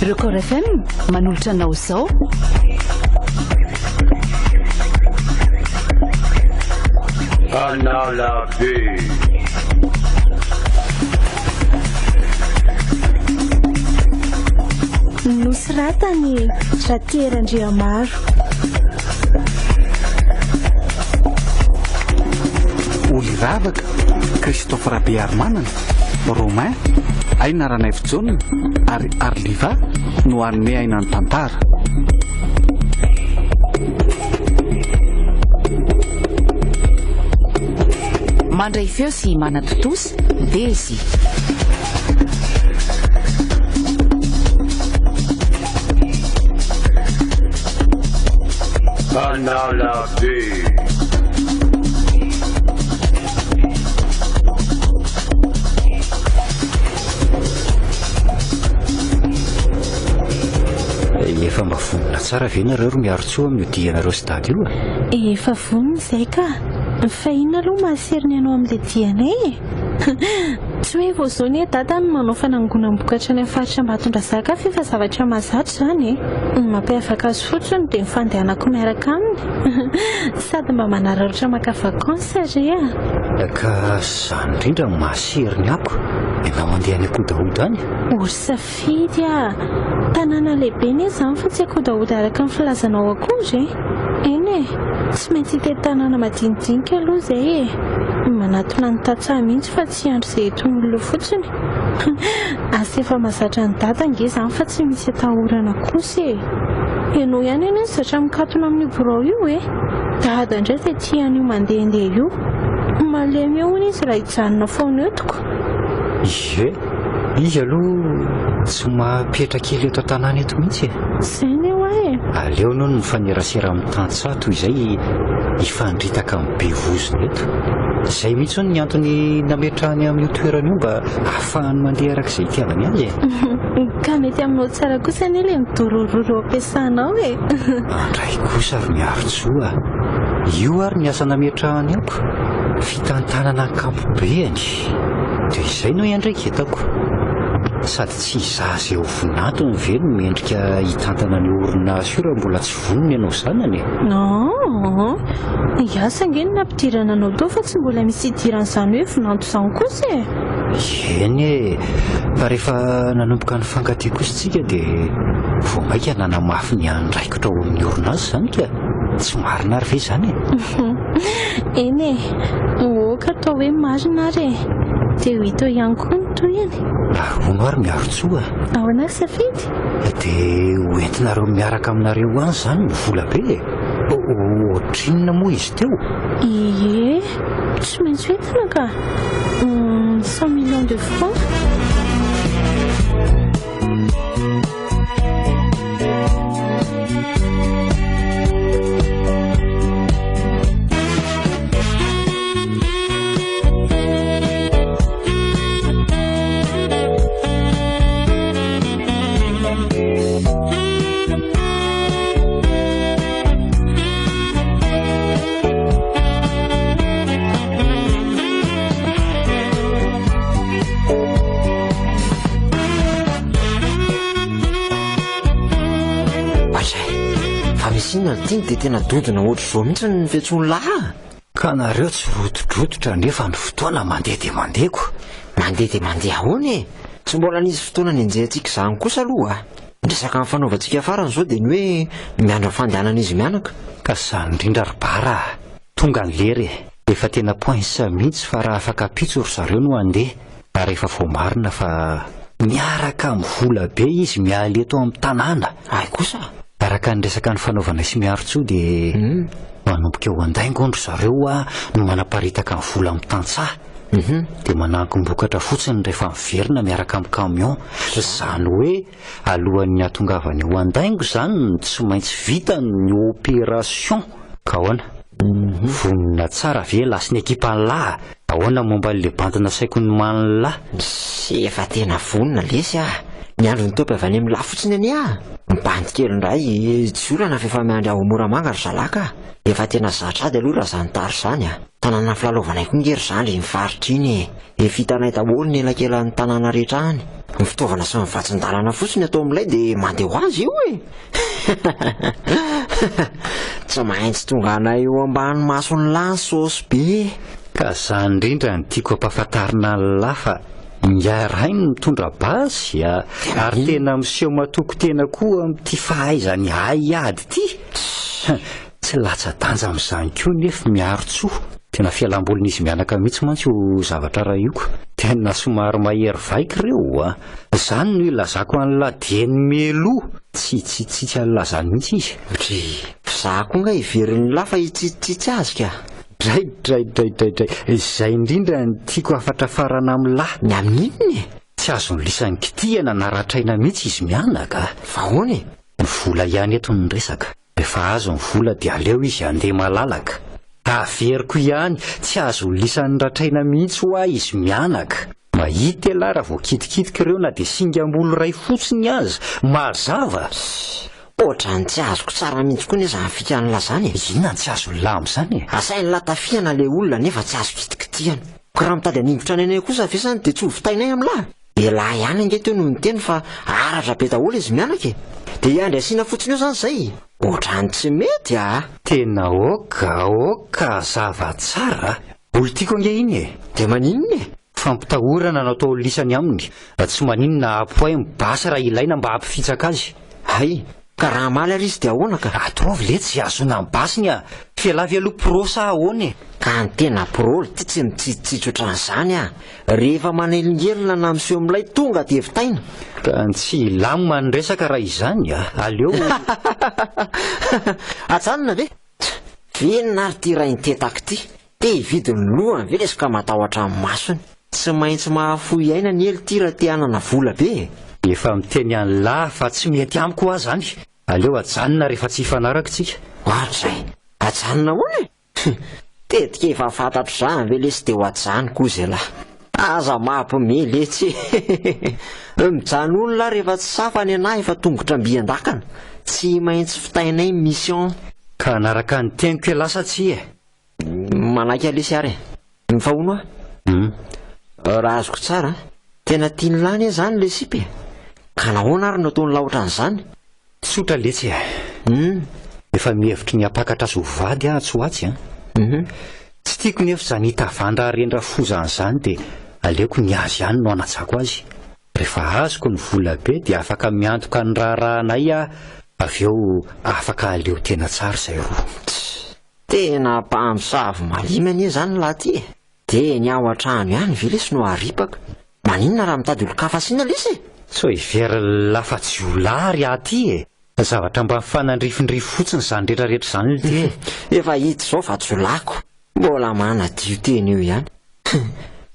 Record FM manolotra anao izao. Analabe. Nosoratan'i Ratiera Andriamaro. Oly Ravaka, Christophe Rabearimanana, Romain, Aina Ranaivojaona ary Arliva no hanome aina ny tantara. Mandray feo sy manatontosa, Dezy. Analabe. Efa mba vonona tsara ve nareo ry Miarintsoa amin'io dianareo sy dada io e? Efa vonona izay ka. Fa inona aloha mahaseriny anao amin'ilay dianay e? Tsy hoe vao izao anie dada no manao fanangonam-bokatra any amin'ny faritra Ambatondrazaka fa efa zavatra mahazatra izany e. Ny mampiavaka azy fotsiny dia ny fandehanako miaraka aminy. Sady mba manararaotra maka vacances re a! Ka izany indrindra no mahaseriny ako ianao handeha any Ankodahoda any. Ory safidy a! Tanàna lehibe anie izany fa tsy Ankodahoda araka ny filazanao akory e! Eny e! Tsy maintsy hitety tanàna madinidinika aloha izay e! Manatona ny tantsaha mihitsy fa tsy hiandry izay entin'olona eo fotsiny. Asa efa mahazatra an'i Dada ange izany fa tsy misy atahorana kosa e! Ianao ihany anie no zatra mikatona amin'io birao io e! Dada indray izay tia an'io mandehandeha io. Malemy eo hono izy raha hijanona foana eto ko! Ie, izy aloha tsy mahapetra kely eto an-tanàna eto mihitsy e! Izay anie hoa e! Aleo aloha ny mifanerasera amin'ny tantsaha toy izay hifandritaka amin'ny be vozona eto. Izay mihitsy hono ny antony nametrahany amin'io toerana io mba hahafahany mandeha araka izay itiavany azy e! Ka mety aminao tsara kosa anie ilay midorororo eo am-piasana ao e! Andray kosa ry Miarintsoa a! Io ary ny asa nametrahany ako, fitantanana ankapobeany. Dia izay no iandraiketako. Sady tsy izaho izay ho vinantony ve no mendrika hitantana an'io orinasa io raha mbola tsy vonona ianao zanany e? Non, hiasa ange no nampidirana anao tao fa tsy mbola misy idiran'izany hoe vinanto izany kosa e! Eny e! Fa rehefa nanomboka nifankatia kosa isika dia vao mainka nanamafy ny andraikitra ao amin'ny orinasa izany ka! Tsy marina ary ve izany e? Eny e! Ok atao hoe marina ary e! Dia ho hita eo ihany koa ny tohiny. Ary hono ary Miarintsoa a! Ahoana ry Safidy? Dia ho entinareo miaraka aminareo any izany ny vola be e! Ohatrinona moa izy teo? Ie, tsy maintsy hoentina ka! 100 millions de francs. Bazay, fa misy inona ry Tiny dia tena dodona ohatr'izao mihitsy ny fiantsoan'i lahy a! Ka nareo tsy rotidrototra nefa ny fotoana mandeha dia mandeha ko! Mandeha dia mandeha ahoana e? Tsy mbola nisy fotoana nenjehantsika izany kosa aloha a! Ny resaka nifanaovantsika farany izao dia ny hoe miandry ny fandehanan'izy mianaka. Ka izany indrindra ry Bara a! Tonga ny lera e! Efa tena poince mihitsy fa raha afaka ampitso ry zareo no handeha ary efa voamarina fa miaraka amin'ny vola be izy miala eto amin'ny tanàna. Hay kosa! Araka ny resaka nifanaovanay sy Miarintsoa dia manomboka eo Andaingo hono ry zareo no manaparitaka ny vola amin'ny tantsaha. Dia manangom-bokatra fotsiny rehefa miverina miaraka amin'ny camion. Izany hoe alohan'ny hahatongavany eo Andaingo izany no tsy maintsy vita ny opération. Ka ahoana? Vonona tsara ve elah sy ny ekipan'lah? Ahoana momba an'le bandy nasaiko nomanin'lah? Efa tena vonona lesy ah! Miandry ny taopy avy any amin'lah fotsiny anie ah! Ny bandy kely indray tsy olana fa efa miandry ao Moramanga ry zalahy ka! Efa tena zatra ady aloha raha izany tara izany ah! Tanàna filalaovanay koa nge ry zandry iny faritra iny e! Efa hitanay daholo ny elakelan'ny tanàna rehetra any. Ny fitaovana sy ny vatsin-dalana fotsiny atao amin'ilay dia mandeha ho azy io e! Tsy maintsy tonganay eo ambany mason'ny lahy ny saosy be. Ka zany indrindra no tiako hampafantarina an'lah fa ingahy Rainy mitondra basy a! Ary tena miseho matoky tena koa amin'ity fahaizany haiady ity. Tsy latsa-danja amin'izany koa nefa Miarintsoa. Tena fialambolin'izy mianaka mihitsy mantsy io zavatra iray io ko. Tena somary mahery vaika ireo a! Izany no ilazako an'lah dieny mialoha. Tsy hitsitsitsy an'lah izany mihitsy izy. Dry, f'izaho koa nga heverin'lah fa hitsitsitsy azy ka. Dray, dray, dray, dray, dray. Izay indrindra no tiako hafatrafarana amin'lah. Ny amin'inona e? Tsy azon'i lisany kitihana na ratraina mihitsy izy mianaka a! Fa ahoana e? Ny vola ihany eto no resaka. Rehefa azo ny vola dia aleo izy handeha malalaka. Averiko ihany, tsy azo lisan'ny ratraina mihitsy hoa izy mianaka. Mahita elah raha vao kitikitika ireo na dia singam-bolo iray fotsiny aza. Mazava! Ohatran'ny tsy azoko tsara mihitsy koa anie izany fikan'lah izany e! Inona no tsy azon'lah amin'izany e? Asain'lah tafihana ilay olona nefa tsy azo kitikitihana. Ka raha mitady haningotra ny anay kosa ve izany dia tsy ho vitainay amin'lah? Elah ihany ange teo no niteny fa aratra be daholo izy mianaka e! Dia hiandry asiana fotsiny eo zany zay? Otrany tsy mety a! Tena ok ok hazava tsara a! Olo tiako ange iny e! Dia maninona e? Fampitahorana no atao lisany aminy, tsy maninona apoay ny basy raha ilaina mba hampifitsaka azy. Hay! Ka raha hamaly ary izy dia ahoana ka? Ataovy letsy hahazoana ny basiny a! F'elah ve aloha pro sa ahoana e? Ka ny tena pro lty tsy mitsitsitsy otran'izany a! Rehefa manelingelina na miseho milay tonga dia vitaina. Ka tsy hilamina ny resaka raha izany a! Aleo. Ajanona ve? Tch! Inona ary ity rain-tetaka ity? Te hividy ny lohany ve lesy ka matahotra ny masony? Tsy maintsy mahafoy aina anie lty raha te hanana vola be e! Efa miteny an'lah fa tsy mety amiko hoa zany. Aleo ajanona rehefa tsy hifanaraka tsika. Ohatrizay! Ajanona ahoana e? Tetika efa fantatro zany ve lesy de ho ajanoko ozy elah. Aza mampime letsy e. Mijanona lah rehefa tsy safa ny anah efa tongotra mby andakana. Tsy maintsy vitainay ny mission. Ka hanaraka ny teniko elah sa tsia e? Manaiky lesy ary e. Fa hono ah. Raha azoko tsara, tena tian'lah anie zany le sipa e. Ka nahoana ary no ataon'lah ohatran'izany? Tsotra letsy e. Efa mihevitry ny hampakatra azy ho vady aho atsy ho atsy an. Tsy tiako nefa izany hitavandra harendra-foza an'izany dia aleoko ny azy ihany no hanajako azy. Rehefa azoko ny vola be dia afaka miantoka ny raharahanay aho avy eo afaka aleo tena tsara izay roa. Tena mpamosavy malemy anie izany lahy ity e! Dia ny ao an-trano ihany ve lesy no aripaka? Maninona raha mitady olon-kafa asiana lesy e? Sao heverina fa jiolahy ry ahy ity e! Zavatra mba mifanandrifindrify fotsiny izany rehetra rehetra izany lty e! Efa hita izao fa jiolahiko. Mbola manadio tena eo ihany.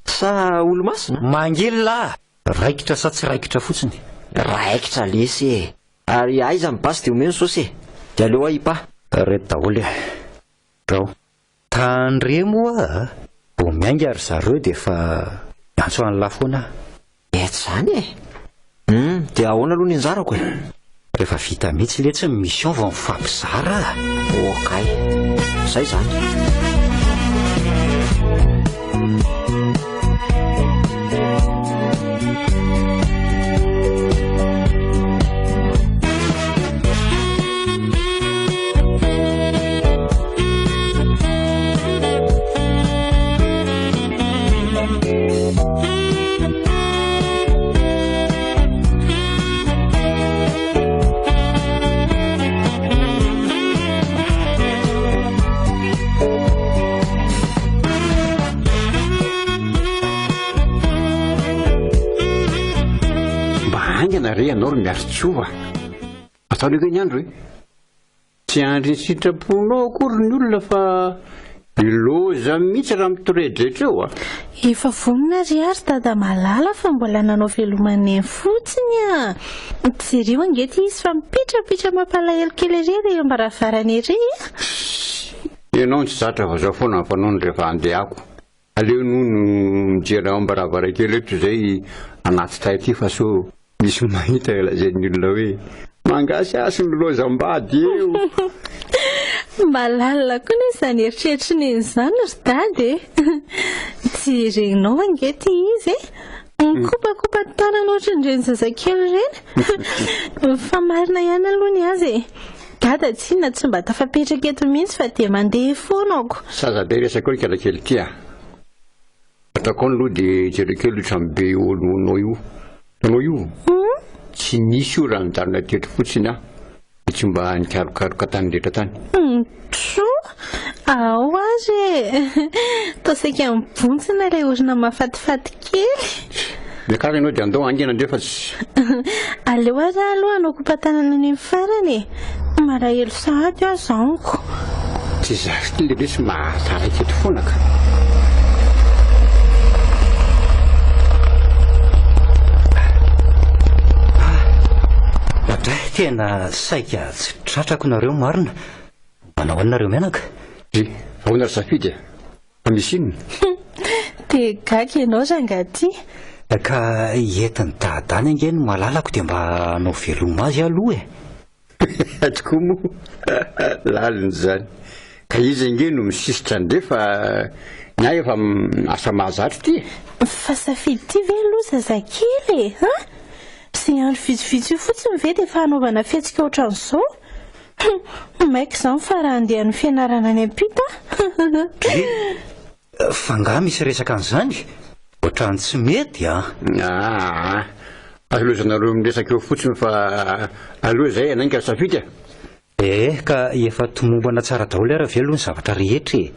Sa olo-masina? Mangilina ah! Raikitra sa tsy raikitra fotsiny? Raikitra lesy e! Ary aiza ny basy dia omeo ny saosy e! Dia aleo aho hipa. Reto daholo e! Bravo. Tandremo hoa a! Vao miainga ry zareo dia efa miantso an'lah foana aho. Mety izany e! Hum, dia ahoana aloha ny anjarako e? Rehefa vita mihitsy letsy ny mission vao mifampizara a! Okay, zay izany. Mba haingana re ianao ry Miarintsoa a! Atao aloha ny andro e! Tsy andry ny sitraponao akory ny olona fa loza mihitsy raha mitoredretra eo a! Efa vonona ry ary dada malala fa mbola nanao veloma neny fotsiny a! Jereo ange ity izy fa mipitrapitra mampalahelo kely ery ry eo am-baravarana ery a! Ianao no tsy zatra fa zao foana ny fanaony rehefa handehako. Aleo nono mijery ao am-baravarankely eo toy izay anaty tay aty fa sao misy mahita lazain'ny olona hoe mangasihasy ny lozam-bady eo. Mba lalina koa anie izany eritreritry neny izany ry dada e! Tsy reninao ange ity izy e! Mikopakopa tanana ohatran'ireny zazakely ireny. Fa marina ihany aloha ny azy e. Dada tsinona tsy mba tafapetraka eto mihitsy fa dia mandeha foana aho ko. Saza be resaka eo ry kalakely ity a. Ataoko any aloha dia jereo kely io tranobe eo alohanao io. Hitanao io? Tsy nisy io raha nijanona teto fotsiny aho dia tsy mba nikarokaroka tany rehetra tany. Tro! Ao ary e! Toa saika mibontsina ilay orona mahafatifaty kely. Miakara ianao dia andao haingana ndray fa tsy. Aleo ary aho aloha hanao kopa-tanana any amin'ny farany e! Malahelo sahady aho zanko. Tsy izaho ity le lesy mahataraiky eto foana ka. Dray, tena saika tsy tratrako nareo marina. Manao ahoana nareo mianaka? Dry, ahoana ry Safidy e? Fa misy inona? Dia gaga ianao rangahy ty. Ka entin'i Dada any ange ny malalako dia mba hanao veloma azy aloha e. Tokoa moa, lalina izany. Ka izy ange no misisitra an'ireo fa ny ahy efa asa mahazatra ity e. Fa Safidy ity ve aloha zazakely e? An? Izay andro vitsivitsy io fotsiny ve dia efa hanaovana fihetsika ohatran'izao? Hum, maika izany fa raha handeha ny fianarana any am-pita aho. Dry, fa angaha misy resaka an'izany? Ohatran'ny tsy mety an! Aa, aza lozanareo miresaka eo fotsiny fa aleo izay hanainga ry Safidy a! Ee, ka efa tomombana tsara daholo ary ve aloha ny zavatra rehetra e!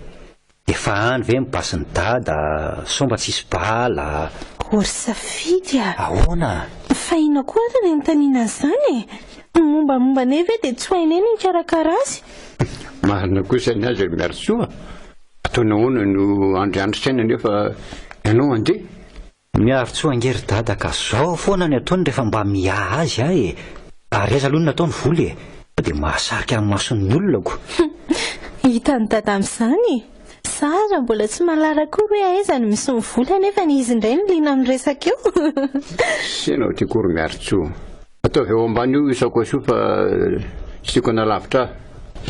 Efa any ve ny basin'i dada sao mba tsisy bala? O ry Safidy a! Ahoana? Fa inona koa ary ny anontaniana an'izany e? Ny mombamomba anay ve dia tsy ho hainay ny nikarakara azy? Marina kosa ny azy ry Miarisoa a! Ataonao ahoana no handriandry saina nefa ianao handeha? Miaritsoa ange ry dada ka zao foana ny ataony rehefa mba miaha azy aho e! Ary aiza aloha no natao ny vola e? Sao dia mahasarika ny mason'ny olona ko! Hitan'i dada amin'izany e! Za aza mbola tsy mahalala akory hoe aiza no misy ny vola nefa ny izy indray no liana amin'ny resaka eo! Tsy ianao ity akory Miaritsoa. Ataovy ao ambany io io sakaosy io fa tsy tiako hanalavitra ahy.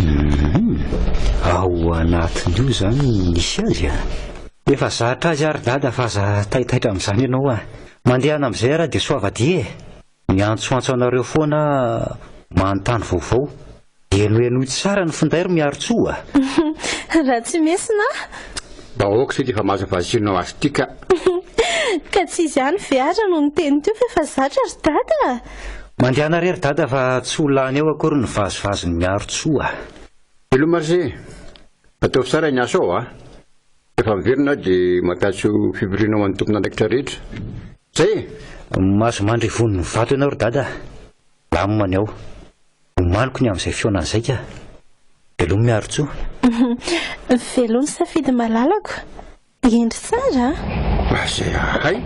Humm! Ao anatin'io izany no nisy azy a! Efa zatra azy ary dada fa aza taitaitra amin'izany ianao a! Mandehana amin'izay ara dia soavadia e! Miantsoantso anareo foana aho manontany vaovao. Henohenoy tsara ny finday ry Miarintsoa a! Raha tsy mesina aho. Mba aoka isika efa mahazo vazinao azy ity ka. Ka tsy izy ihany ve ary no niteny teo fa efa zatra ry dada a! Mandehana re ry dada fa tsy ho lany eo akory ny vazivazin'i Miarintsoa a! Veloma ry se! Ataovy tsara ny asa ao a! Rehefa miverina aho dia mampiantso fivoriana ho an'ny tompon'andraikitra rehetra. Zay e! Mahazo mandry ivon'ny vato ianao ry dada a! Lamina ny ao. Omaniko ny amin'izay fihaonana izay ka! Veloma Miarintsoa. Veloma Safidy malalako. Hendry tsara a! Izay hay!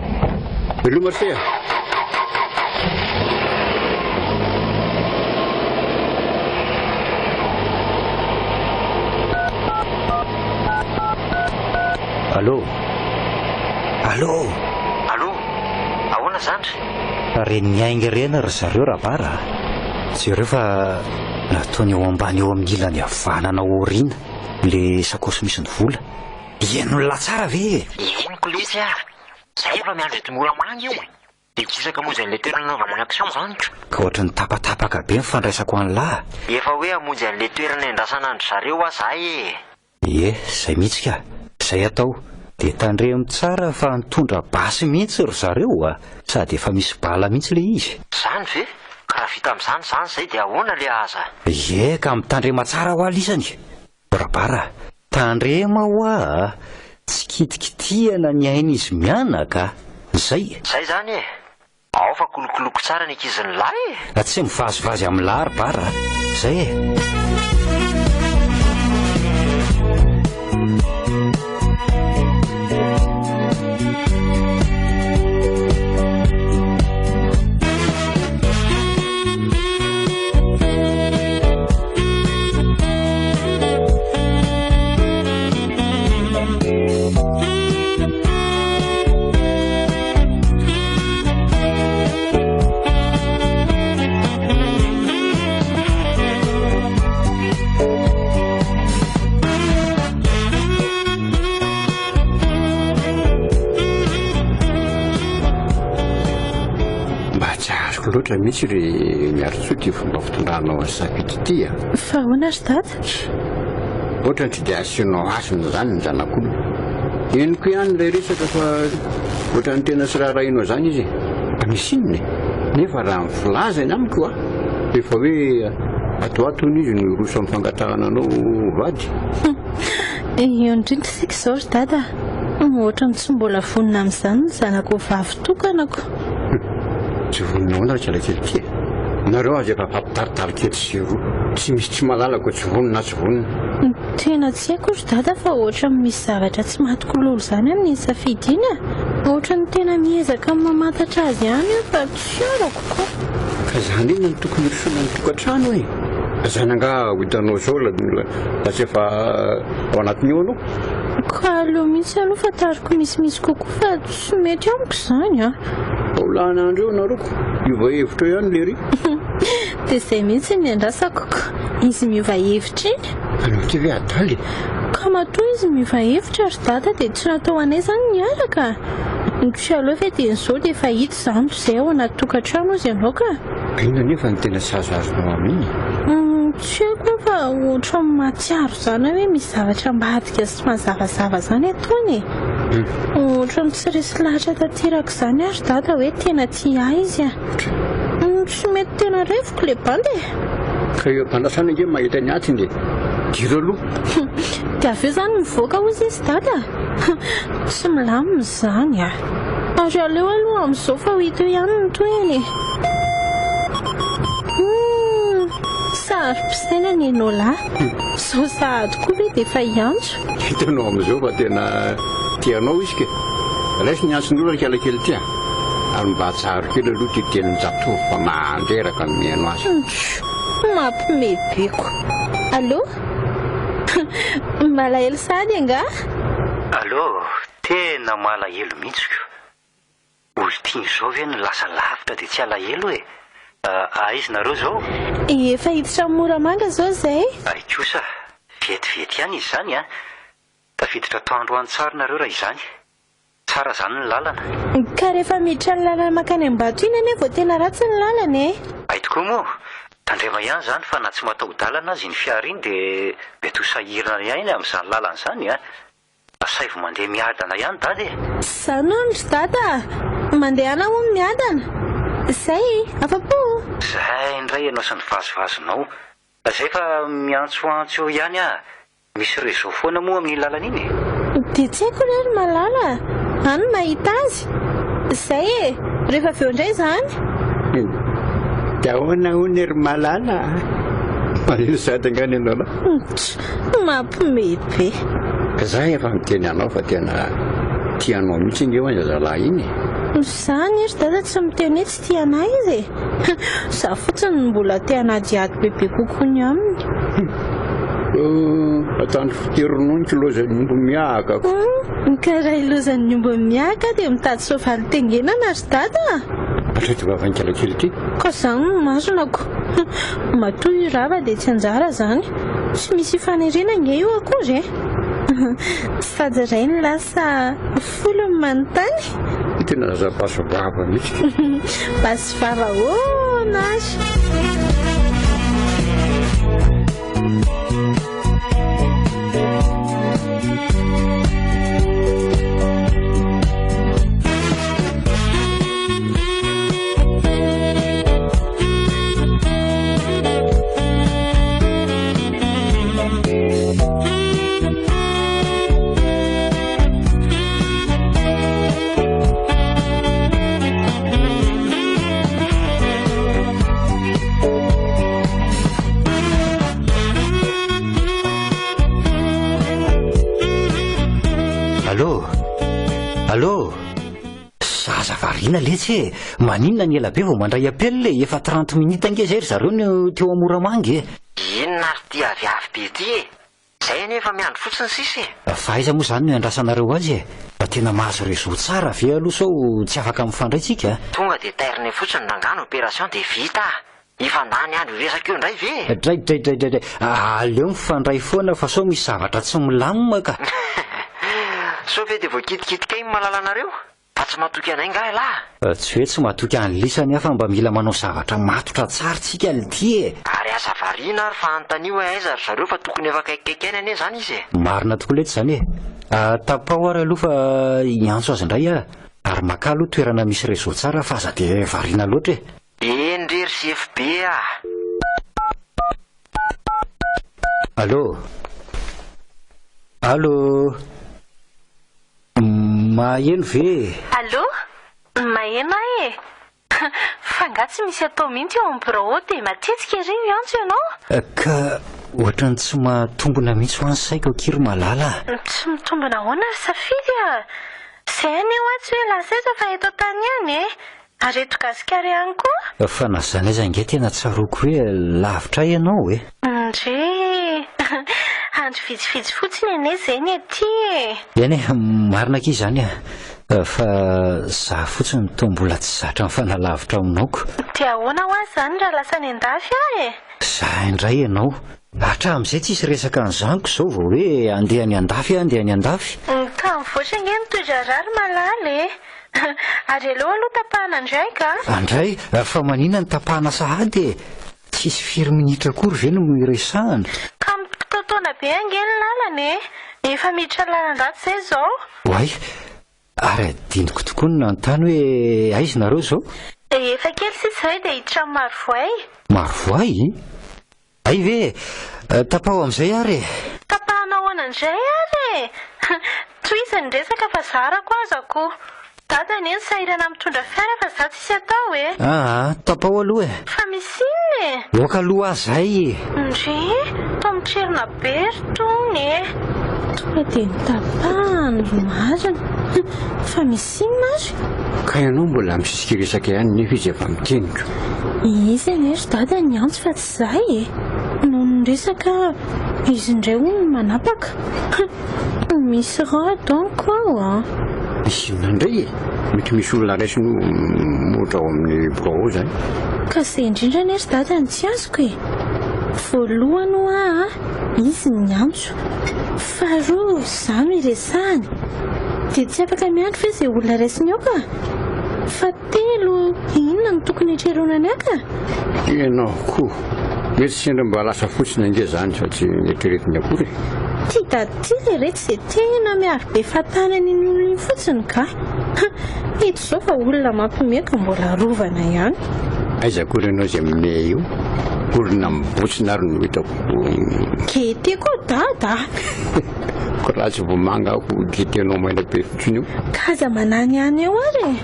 Veloma ry se a! Allô? Allô? Allô? Ahoana zandry? Reny miainga ireny ry zareo Rabara a! Jereo fa nataony eo ambany eo amin'ny ilany havanana ao aoriana le sakaosy misy ny vola. Henon'lah tsara ve e? Henoko lesy a! Zay efa miandry eto Moramanga io e! Dia kisaka hamonjy an'ilay toerana nanaovana ny action zany ko! Ka ohatry ny tapatapaka be ny fandraisako an'lah! Efa hoe hamonjy an'ilay toerana iandrasana an-dry zareo aho zahay e! Ie, zay mihitsy ka! Zay atao! Dia tandremo tsara fa nitondra basy mihitsy ry zareo a! Sady efa misy bala mihitsy ilay izy. Zany ve? Ka raha vita amin'izany izany izay dia ahoana le aza? Ie, ka mitandrema tsara hoa lisany! Barabara, tandrema hoa a! Tsy kitikitihana ny ain'izy mianaka a! Zay! Zay zany e! Ao fa kolokoloiko tsara ny ankizin'ny lahy e! Tsy mivazivazy amin'ny lahy ry Bara a! Zay e! azoko loatra mihitsy ry Miarintsoa ity fomba fitondranao an'i Safidy ity a! Fa ahoana ry Dada? Ohatrany tsy dia asianao hasina izany ny zanak'olona. Henoko ihany ilay resaka fa ohatran'ny tena tsy raharahianao izany izy e! Fa misy inona e? Nefa raha ny filazany amiko a! Efa hoe ato ho ato hono izy no hiroso amin'ny fangatahana anao ho vady. Eo indrindra isika izao ry Dada a! Ohatran'ny tsy mbola vonona amin'izany ny zanako vavy tokanako. Tsy vonona ahoana ry zalahy kely ity e? Nareo aza efa fampitaritarika etsy sy eroa. Tsy misy tsy mahalala koa tsy vonona na tsy vonona. Tena tsy haiko ry Dada fa ohatran'ny misy zavatra tsy matiko lolo izany amin'iny safidy iny a! Ohatran'ny tena miezaka mamantatra azy ihany aho fa tsy arako ko! Ka izany inona no tokony hirosoana ny tokantrano e? Izany angaha ho hitanao izao lasa efa ao anatin'io anao? Ka aleo mihitsy aloha fantariko misimisy kokoa fa tsy mety amiko izany a! Ho lany andro eo nareo ko! Hiova hevitra eo ihany lery! Dia izay mihitsy no iandrasako ko! Izy miova hevitra iny! Anao ity ve adala e! Ka matoa izy miova hevitra ry dada dia tsy natao ho anay izany ny hiaraka! Tsy aleo ve dia izao dia efa hita izany toy izay ao anaty tokantrano hozy ianao ka! Inona anefa no tena tsy azoazonao amin'iny e? Tsy haiko fa ohatran'ny mahatsiaro izany aho hoe misy zavatra ambadika sy mazavazava izany ataony e! Ohatran'ny tsy resy lahatra tanteraka izany aho ry dada hoe tena tia ahy izy a! Tsy mety tena reviko ilay bandy e! Ka eo am-pandrasana ange mahita ny atiny e! Diro aloha! Dia avy eo izany mivoaka hozy izy dada? Tsy milamina izany a! Ary aleo aloha amin'izao fa ho hita eo ihany ny tohiny e! Humm! Saro-pisainana ianao lahy! Izao sahady koa ve dia efa hiantso? Hitanao amin'izao fa tena tia anao izy ke! Raiso ny antson'olona ry ikalakely ity a! Ary mba atsaharo kely aloha ity tenin-jatovo fa mandreraka ny mihaino azy. Mampime be ko! Allô? Malahelo sahady angaha? Allô, tena malahelo mihitsy ko! Olon-tiana izao ve no lasa lavitra dia tsy alahelo e? Aiza nareo izao? Efa hiditra amin'i Moramanga izao izay. Hay kosa, vetivety ihany izy izany an! Tafiditra atoandro any tsara nareo raha izany. Tsara izany ny lalana. Ka rehefa miditra ny lalana mankany Ambato iny anie vao tena ratsy ny lalana e! Hay tokoa moa! Tandrema ihany izany fa na tsy mataho-dalana aza iny fiara iny dia mety ho sahirana ihany amin'izany lalana izany an! Asaivo mandeha miadana ihany dada e! Zany hono ry dada a! Mandehana hono miadana! Zay e! Afa-po o! Zay indray ianao sy ny vazivazinao. Zay fa miantsoantso eo ihany aho. Misy réseau foana moa amin'iny lalana iny e! Dia tsy haiko re ry Malala a! Any no mahita azy! Zay e! Rehefa avy eo indray izany! Dia ahoana hono ry Malala a! Malahelo sahady angaha ny anao lahy? Mampiomehy be. Ka za efa miteny anao fa tena tia anao mihitsy ange ho'a zazalahy iny e! Za anie ry dada tsy miteny hoe tsy tia anah izy e! Za fotsiny no mbola te hanadihady bebe kokoa ny aminy. Atandro fitia ronono tsy lozan'ny omby miahaka ko. Ka raha ilozan'ny omby miahaka dia mitady soavaly tengenana ry dada a! Hatreto vavan'ikala kely ity. Ka zany no marina ko! Matoa io rava dia tsy anjara zany. Tsy misy ifanerena ange io akory e! Sady iray ny lasa folo ny manontany. Tena zaza basy vava mihitsy. Basy vava ahoana ary? Allô? Allô? Zaza variana letsy e! Maninona ny ela be vao mandray appel e? Efa 30 minutes ange zay ry zareo no teo Moramanga e! Inona ary ity aviavy be ity e? Zay anie efa miandry fotsiny sisa e! Fa aiza moa izany no iandrasanareo azy e? Mba tena mahazo réseau tsara ve aloha sao tsy afaka mifandray tsika a? Tonga dia tairinay fotsiny rangaha ny opération dia vita a! Hifandany andro hiresaka eo indray ve e? Dray dray dray dray dray, aleo mifandray foana fa sao misy zavatra tsy milamina ka! Sao ve dia voakitikitika iny malalanareo? Tsy matoky anay nga elah? Tsy hoe tsy matoky an'i lisany aho fa mba mila manao zavatra matotra tsara tsika lty e! Ary aza variana ary fa anontanio hoe aiza ry zareo fa tokony efa akaikikaiky any anie zany izy e! Marina tokoa letsy zany e! Tapaho ary aloha fa hiantso azy indray aho, ary makà aloha toerana misy réseau tsara fa aza dia variana loatra e! Eny re ry sefo be ah! Allô? Allô? Maheno ve e? Allô? Maheno aho e! Fa nga tsy misy atao mihitsy eo amin'ny birao ao dia matetika ery miantso ianao? Ka ohatran'ny tsy mahatombina mihitsy hoa ny saiko akia ry Malala a! Tsy mitombina ahoana ry Safidy a! Izay anie hoa tsy hoe lasa aiza fa eto an-tany ihany e! Ary eto Gasikara ihany koa? Fa na izany aza ange tena tsaroako hoe lavitra ahy ianao e! Ndry! Andro vitsivitsy fotsiny anie izay ny aty e! Eny e, marina akia izany a! Fa za fotsiny toa mbola tsy zatra mifanalavitra aminao ko! Dia ahoana hoa izany raha lasa any an-dafy aho e? Za indray ianao! Hatramin'izay tsisy resaka an'izany ko izao vao hoe andeha any an-dafy aho andeha any an-dafy! Ka mivoatra ange ny toe-draharaha ry Malala e! Ary aleo aloha tapahana indray ka! Andray, fa maninona no tapahana sahady e? Tsisy firy minitra akory ve no iresahana? Ka mikitaotaona be ange ny lalana e! Efa miditra lalan-dratsy izay izao! Oay! Ary adinoko tokoa ny nanontany hoe aiza nareo izao? Efa kely sisa izay dia hiditra amin'ny Marovoay. Marovoay? Hay ve e! Tapaho amin'izay ary e! Tapahana ahoana indray ary e! Tohizo ny resaka fa zarako aza ko! Dada anie no sahirana mitondra fiara fa za tsisy atao e! Aa, tapaho aloha e! Fa misy inona e? Ok aloha aho zay e! Ndry, toa mitrerona be ry tony e! Tonga dia notapahany ry marina! Fa misy inona ary? Ka ianao mbola misisika resaka ihany nefa izy efa miteny ko. Izy anie ry dada niantso fa tsy za e! Nony niresaka izy indray hono no manapaka. Misy raha donc ao an! Misy inona indray e? Mety misy olona raisiny ho ohatra ao amin'ny birao ao izany. Ka izay indrindra anie ry dada no tsy azoko e! Voalohany hoa a, izy no niantso. Faharoa, izaho no iresahany. Dia tsy afaka miandry ve izay olona raisiny eo ka? Fahatelo, inona no tokony hitreronany ahy ka? Ianao koa. Mety sendra mba lasa fotsiny ange izany fa tsy neritreretiny akory e. Ty dada ty le retsy dia tena miaro be fahatany an'iny olona iny fotsiny ka. Eto izao fa olona mampime ka mbola arovana ihany. Aiza akory ianao izay mime io? Olona mibotsina ary no hitako. Gaieté koa dada a! Ko raha tsy vomanga aho gaieté-nao maina be fotsiny io. Ka aza manany ihany eo ary e!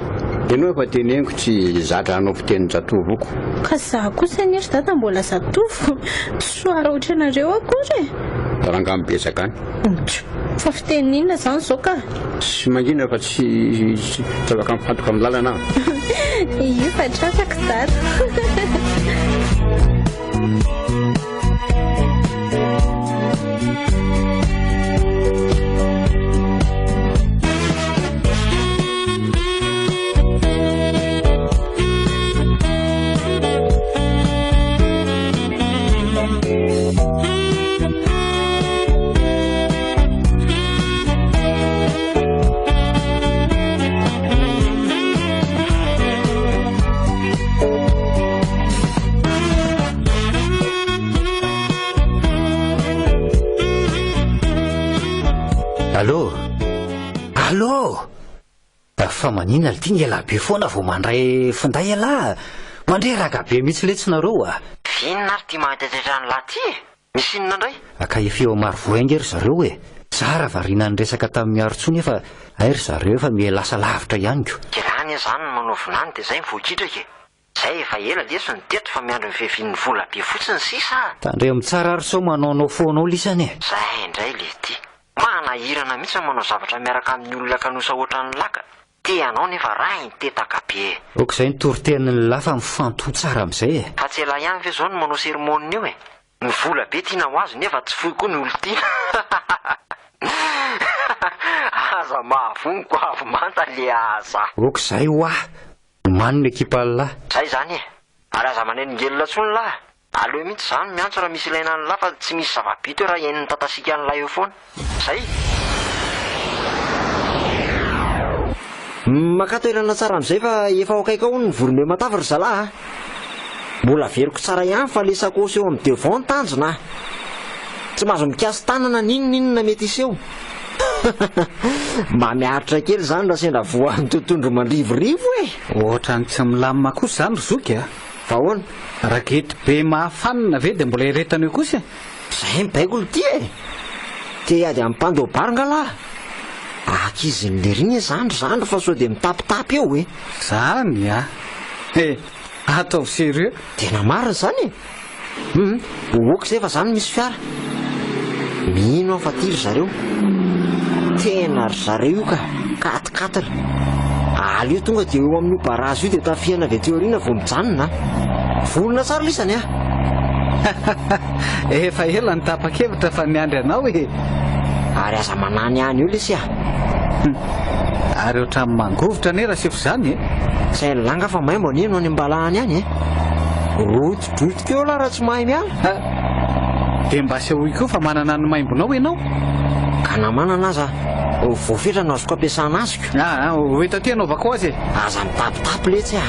Ianao efa teneniko tsy zatra hanao fitenin-jatovoko. Ka za kosa anie ry dada mbola zatovo, tsy soara ohatranareo akory e! Rangahy mibetsaka any. Ntro! Fa fiteny inona izany izao ka? Tsy mangina fa tsy tsy afaka mifantoka amin'ny lalana aho. Io fa tratrako dada. Allô? Allô? Fa maninona lty ny ela be foana vao mandray finday ialahy? Mandreraka be mihitsy letsy nareo a! Inona ary ty mahataitaitra an'lah ty e? Misy inona indray? Ka efa eo Marovoay ange ry zareo e! Zara variana niresaka tamin'i Miarintsoa nefa hay ry zareo efa miha lasa lavitra ihany ko. Ke raha anie zany no manao vinany de zay no voakitraka e! Zay efa ela lesy no teto fa miandry ny fiavian'ny vola be fotsiny sisa a! Tandremo tsara ary sao manaonao foana ao lisany e! Zay indray leity! Manahirana mihitsy ny manao zavatra miaraka amin'ny olona kanosa ohatran'ny laka! Te hanao nefa raha intetaka be e! Ok izay ny toritenin'ny lahy fa mifantoha tsara amin'izay e! Fa tsy elah ihany ve zao no manao sermon io e! Ny vola be tiana ho azo nefa tsy foy koa ny olon-tiana. Aza mahavoa ny goavy manta le aza. Ok zay hoa! Omano ny ekipan'lah. Zay zany e! Ary aza manelingelina tsony lah! Aleo mihitsy za no miantso raha misy ilaina an'lah fa tsy misy zava-bita eo raha henon'ny tatasiaka an'lah eo foana. Zay! Makà toerana tsara amin'izay fa efa ao akaiky ao hono ny vorombe matavy ry zalahy a! Mbola averiko tsara ihany fa le sakaosy eo amin'ny devant ny tanjona a! Tsy mahazo mikasi-tanana n'inon'inona mety hiseho. Mba miaritra kely izany raha sendra voan'ny totohondry mandrivorivo e! Ohatran'ny tsy milamina kosa izany ry zoky a! Fa ahoana? Ragety be mahafanina ve dia mbola eretana eo kosa e? Zay mibaiko lty e! Te hiady amin'ny mpandoa-bary nga lah? Ankizin'ny lery anie zany ry zandry fa sao dia mitapitapy eo e! Zany a! He! Ataovy sérieux! Tena marina zany e! Hum! Ok zay fa zany misy fiara! Mino aho fa ty ry zareo! Tena ry zareo io ka! Quatre quatre! Aleo tonga dia eo amin'io barazy io dia tafihana avy aty aoriana vao mijanona a! Vonona tsara lisany a! Efa ela no tapa-kevitra fa miandry anao e! Ary aza manany any eo lesy a! Ary ohatran'ny mangovitra anie Rasefo izany e! Tsy hain'i langa fa maimbo anie no any am-balahany any e! Rotidrotika eo lah raha tsy mahay miala! Ha! Dia mba asehoy koa fa manana ny maimbonao ianao! Ka na manana aza, voafetra no azoko ampiasana azy ko! Aa, ho eto aty anaovako azy e! Aza mitapitapy letsy a!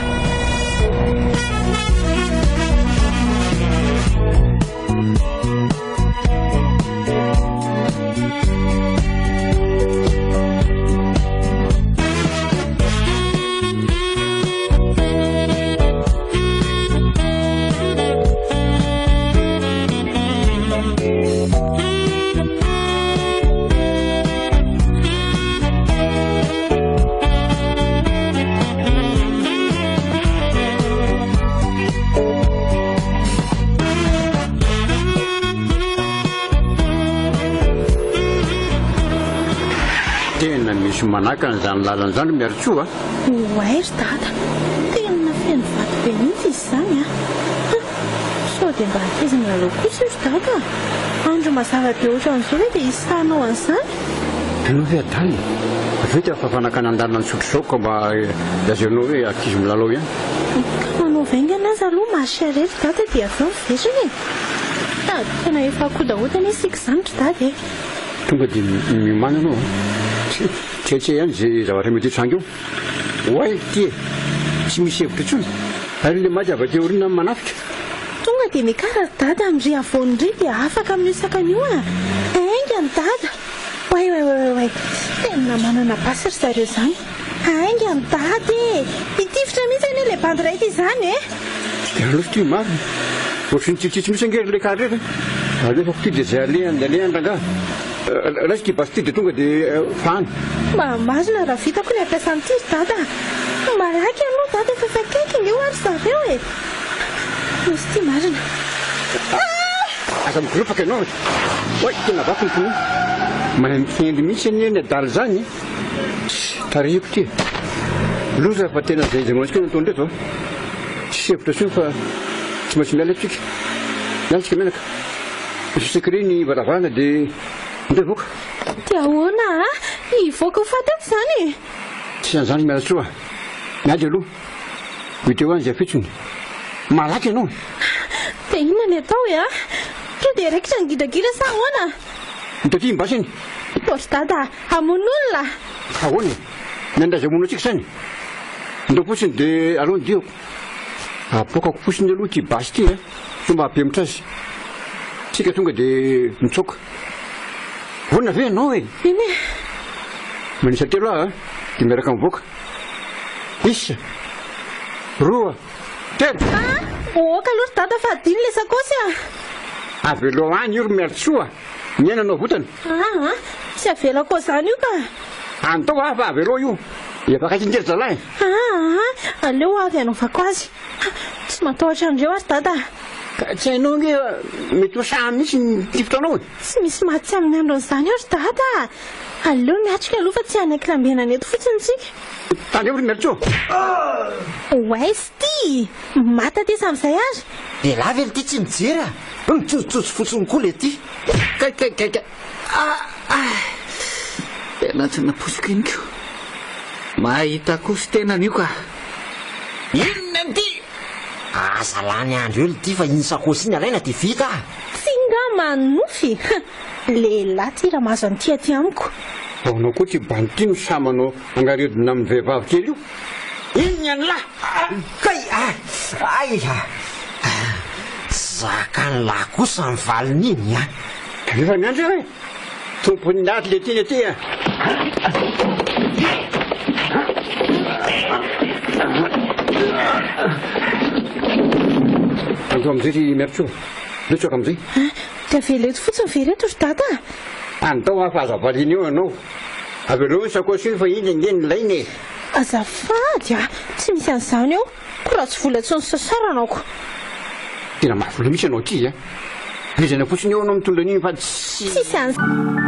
Tena misy manakana izany lalana izany ry Miarintsoa a! Oay ry dada, tena feno vato be mihitsy izy izany a! Ha! Sao dia mba ankizy milalao kosa io ry dada a! Andro mazava be ohatran'izao ve dia hisy sahy hanao an'izany? Ianao ve adala e? Vita fa fanakanan-dalana tsotra izao ka mba lazainao hoe ankizy milalao ihany. Ka manao vaingana aza aloha marche arrêt ry dada dia avy eo miverina e! Sady tena efa akodahoda anie isika izany ry dada e! Tonga dia miomàna ianao a! Tsy haitsy ihany izay zavatra mety hitranga eo. Oay ity e! Tsy misy hevitra intsony. Ary ilay maty avy aty aoriana manafika. Tonga dia miakara ry dada amin'ry havoana iry dia afaka amin'io sakana io a! Haingana dada! Oay oay oay oay! Tena manana basy ry zareo izany. Haingana dada e! Hitifitra mihitsy anie ilay bandy raika izany e! Tsy dia aloha ity marina. Ohatry ny tsitsitsy mihitsy ange ry ilay kary ireto e! Alefako ity dia izay alehany dia alehany rangahy. Raiso ity basy ity dia tonga dia fahano. Mba marina raha vitako ny hampiasa an'ity ry dada a! Malaky aloha dada fa efa akaiky ange hoa ry zareo e! Misy ity marina. Aza migoropaka ianao e! Oay, tena vaky ny pneu. Mahay mifendy mihitsy anie ny adala izany e! Tarihiko ity e! Loza fa tena izay izay antsika no ataon'ireto a! Tsisy hevitra intsony fa tsy maintsy miala eto tsika. Miala tsika mianaka. Misy secret ny varavarana dia andeha hivoaka. Dia ahoana a? Hivoaka ho faty eto izany e? Tsy an'izany Miarantsoa a! Miady aloha. Mety ho any izay fitsony. Malaky ianao e! Dia inona ny atao e a? Tonga dia raikitra ny gidragidra sa ahoana? Ny taty ny basy iny. Ô ry dada a! Hamono olona! Ahoana e? Miandry azy hamono antsika izany? Ndao fotsiny dia aleo ny diako. Apoakako fotsiny aloha ity basy ity a! Sao mba hampihemotra azy. Tsika tonga dia mitsoaka. Vonona ve ianao e? Eny e! Manisa telo aho a, dia miaraka mivoaka. Isa, roa, telo! Ah! Ok aloha ry dada fa adino ilay sakaosy a! Avelao any io ry Miarintsoa a! Ny aina no avotana. Aa! Tsy avelako ao izany io ka! Andao aho fa avelao io! Efa akaiky nge ry zalahy e! Aa! Aleo avy hanaovako azy. Tsy matahotra an'ireo aho ry dada a! Ka tsy hainao ange mety ho sahy mihitsy ny mitifitra anao e! Tsy misy maty tsy amin'ny andron'izany eo ry dada a! Aleo miatrika aloha fa tsy hanaiky lambenana eto fotsiny tsika. Tandremo ry Miarintsoa! Oais ty! Maty aty amin'izay ary! Elah ve lty tsy mijery a! Mitsojotsojy fotsiny koa le ty! Kay kay kay kay! Ah ah! Tena tsy nampoiziko iny ko! Mahita kosa tenany io ka! Inona ity? Aza lany andro eo lty fa iny sakaosy iny alaina dia vita a! Tsy nga manonofy? Lehilahy ty raha mahazo an'ity aty amiko. Ahoana koa ity bandy ity no sahy manao angaredona amin'ny vehivavy kely io? Iny ny an'lah! Kay! Ay! Tsy zakan'lah kosa ny valin'iny an! Efa miandry aho e! Tompon'ny ady le tiana ity a! Andao amin'izay ry Miarintsoa, lotsoka amin'izay. Dia avela eto fotsiny ve ireto ry Dada a? Andao aho fa aza valiana eo ianao. Avelao io sakaosy io fa iny ange no ilaina e! Azafady a! Tsy misy an'izany eo, koa raha tsy vola tsy nisasarana aho ko! Tena mafy loha mihitsy ianao ity a! Vizana fotsiny eo ianao mitondra an'iny fa tsy. Tsisy an'izany.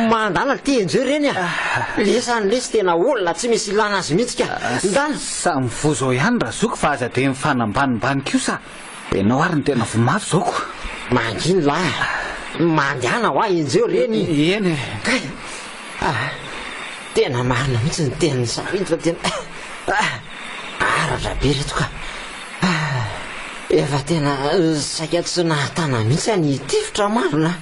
Mandala ty enjeo ireny a! Lesany lesy tena olona tsy misy ilana azy mihitsy ka! Ndana! Samy voa zao ihany razoky fa aza dia mifanambanimbany kosa. Enao ary no tena voa mafy zao ko! Manginy lahy a! Mandehana hoa enjeo ireny! Eny e! Kay! Ah! Tena marina mihitsy ny tenin'i Safidy fa tena ah! Aratra be reto ka! Ah! Efa tena saika tsy nahatana mihitsy aho ny hitifitra marina